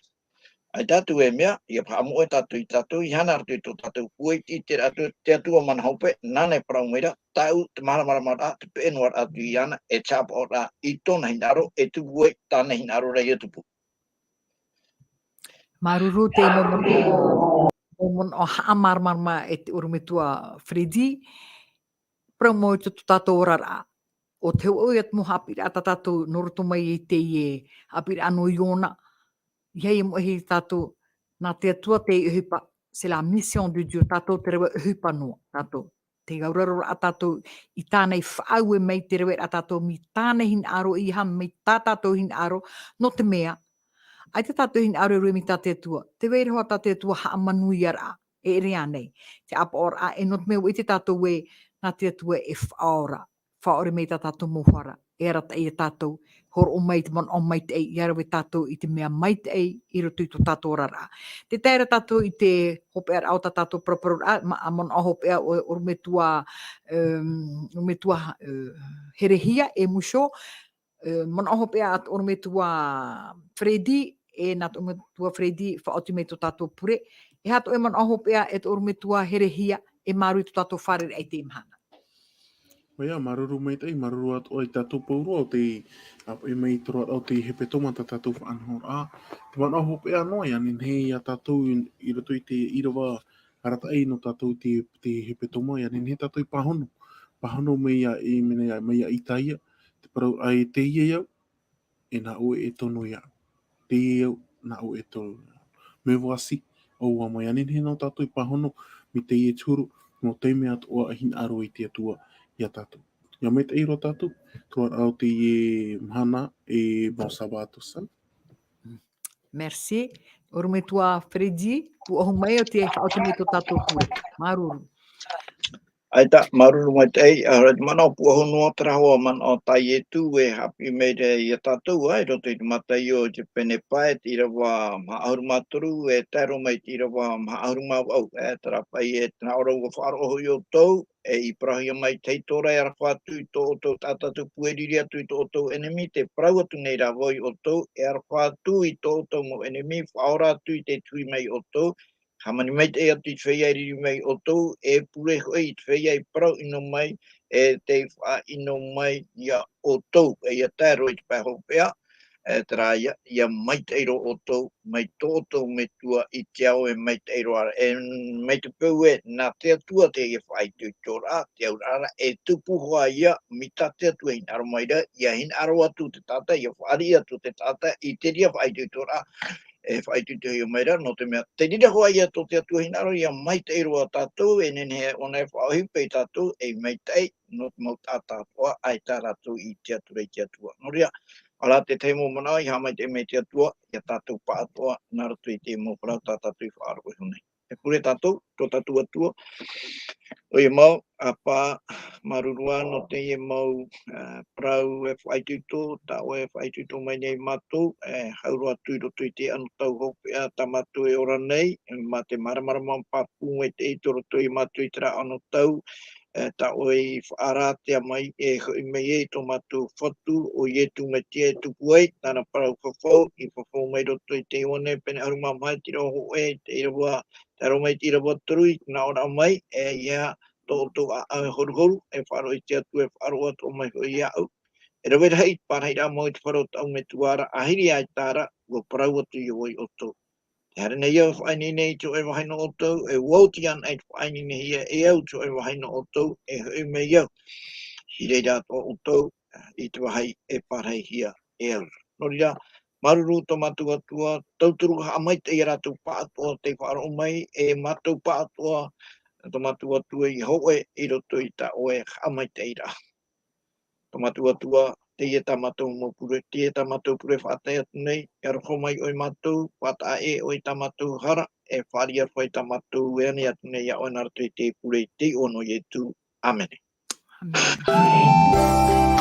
ʻAita atu e mea, ia faʻamoʻe tātou ia tātou, ʻia haere atu i tō tātou pūai, i te, atu, te Atua mana hope, nāna e parau mai ra, tāʻu, te māramarama ra, te peʻe noa ra atu iāna, e te haʻapaʻo ra, i tōna hinaʻaro, e tupu ai, tāna hinaʻaro ra ia tupu. Māuruuru te mau manaʻo, mau manaʻo haʻamāramarama e te ʻorometua Freddy, parau mau i tō tātou oraraʻa. ʻO te hōʻē atu mau haʻapiʻiraʻa tā tātou nō roto mai i teie haʻapiʻiraʻa nō Iona. ʻEiaha e moʻehia tātou, nā te Atua te ʻohipa, c'est la mission de Dieu, tātou te rave ʻohipa noa, tātou. Te auraro ra tātou i tāna i faʻaue mai te rave ra tātou mai tāna hinaʻaro, ʻeiaha mai tā tātou hinaʻaro, nō te mea, ʻaita tātou hinaʻaro e rave mai tā te Atua, tē vai ra hoʻi tā te Atua haʻamanuiaraʻa, e ʻere ānei, te haʻapaʻoraʻa, e nō te mea ʻua ʻite tātou ē, nā te Atua e faʻaora, faʻaʻore mai tā tātou mau hara, e arataʻi ia tātou, hōroʻa mai te manaʻo maitaʻi, ʻia rave tātou i te mea maitaʻi i roto i tō tātou oraraʻa. Tē tae ra tātou i te hopeʻaraʻa o tā tātou paraparau, ma-, manaʻo hopeʻa ʻo, ʻorometua, em, ʻorometua, e, Herehia e Musho, e, manaʻo hopeʻa a te ʻorometua Freddy, e nā te ʻorometua Freddy, faʻaoti mai tō tātou pure. E aha atoʻa e manaʻo hopeʻa e te ʻorometua Herehia, e māuruuru i tō tātou fārereiraʻa i teie mahana. ʻOia, māuruuru maitaʻi, māuruuru atoʻa ia tātou pauroa ʻo tei, ʻāpeʻe mai i te roaraʻa o te hepetoma tā tātou faʻanahoraʻa. Te manaʻo hopeʻa noa, ʻia nehenehe ia tātou i, i roto i te ʻīrava arataʻi nō tātou te, te hepetoma, ʻia nehenehe tātou e pāhono. Pāhono mai ia, e mea, mai ia Isaia, te parau ē, teie au, e nā ʻoe e tono ia. Teie au, nā ʻoe e tono ia. Me vāhi, ʻo ʻoia mai, ʻia nehenehe nō tātou e pāhono, mai teie te huru, nō te mea atoʻa e hinaʻaro ai te Atua ia tātou. ʻIa maitaʻi roa tātou, te roaraʻa o teie mahana, e bon sabbat à tous. Merci. ʻOrometua Freddy, pūʻohu mai ʻo tē faʻaoti mai tō tātou pure. Māuruuru. ʻAita, māuruuru maitaʻi, ā, te manaʻo pūʻohu noa terā hoʻi manaʻo tā Ietu e haʻapiʻi mai ra ia tātou, ā, i roto i te Mataio i te pene pae, te ʻīrava maha ʻahuru mā toru, e tae roa mai te ʻīrava maha ʻahuru mā vaʻu, e terā paʻi e tē nā ʻō ra ʻua faʻaroʻo hoʻi ʻoutou, e i parauhia mai te Tōra e aroha atu i tō ʻoutou taʻata tupu e riri atu i tō ʻoutou ʻenemi, tē parau atu nei rā vau ia ʻoutou, e aroha atu i tō ʻoutou mau ʻenemi, faʻaora atu i te tuhi mai ia ʻoutou, hāmani maitaʻi atu i te feiā e riri mai ia ʻoutou, e pure hoʻi i te feiā i parau ʻino mai, e tei faʻaʻino mai ia ʻoutou, e ʻia tae roa i te pae hopeʻa, e terā ïa, ʻia maitaʻi roa ʻoutou, mai tō ʻoutou Metua i te ao e maitaʻi roa ra, e mai te peu ē, nā te Atua teie faʻaitoitoraʻa, te auraʻa ra, e tupu hoʻi ïa, mai tā te Atua e hinaʻaro mai ra, ʻia hinaʻaro atu te taʻata, ʻia fāriʻi atu te taʻata, i te reira faʻaitoitoraʻa, e faʻaitoitohia mai ra, nō te mea, te reira hoʻi ïa tō te Atua hinaʻaro, ʻia maitaʻi roa tātou, e nehenehe ʻōna e faʻaʻohipa ia tātou, e maitaʻi, nō te mau taʻata atoʻa, ʻaita rātou i tiʻaturi i te Atua. Nō reira, ʻaore rā te tahi mau manaʻo, ʻia haʻamaitaʻi mai te Atua, ia tātou pāʻatoʻa, nā roto i te mau parau tā tātou i faʻaroʻo iho nei. E pure tātou, tō tātou Atua. ʻOia mau, ʻāpā, māuruuru ā nō teie mau, ā, parau e faʻaitoito, tā ʻoe e faʻaitoito mai nei ia mātou, e hau roa atu i roto i te anotau hopeʻa tā mātou e ora nei, mā te māramarama pāpū maitaʻi tō roto ia mātou i terā anotau, e, tā ʻoe i faʻaara mai, e hoʻi mai ai tō mātou Fatu, ʻo Ietu Metia e tupu ai, tāna parau fafau, i fafau mai roto i te Ioane, pene ʻahuru mā maha, te ʻīrava hōʻē, te ʻīrava, tae roa mai te ʻīrava toru, i te nāʻōraʻa mai, e, ʻeiaha tō ʻoutou ʻāʻau e horuhoru, e faʻaroʻo i te Atua, e faʻaroʻo atoʻa mai hoʻi iāʻu. E rave rahi te pārahiraʻa mau i te faro o tāʻu metua ra, ʻahiri aita ra, ʻua parau atu iho vau ia ʻoutou. Tē haere nei au e faʻaineine i te hōʻē vāhi nō ʻoutou, e ʻua oti anaʻe i te faʻaineinehia e au i te hōʻē vāhi nō ʻoutou, e hoʻi mai au. I reira atoʻa ʻoutou, i te vāhi e pārahihia e au. Nō reira, māuruuru tō mātou Atua, tauturu haʻamaitaʻi ia rātou pāʻatoʻa tei faʻaroʻo mai, e mātou pāʻatoʻa, tō mātou Atua i hōʻē i roto i tā ʻoe haʻamaitaʻiraʻa. Tō mātou Atua, teie tā mātou mau pure, teie tā mātou pure faʻatae atu nei, e aroha mai ʻoe ia mātou, faʻataʻa ʻē ʻoe i tā mātou hara, e fāriʻi aroha i tā mātou e ani atu nei iā ʻoe nā roto i te pure i te iʻoa nō Ietu. ʻĀmene. ʻĀmene.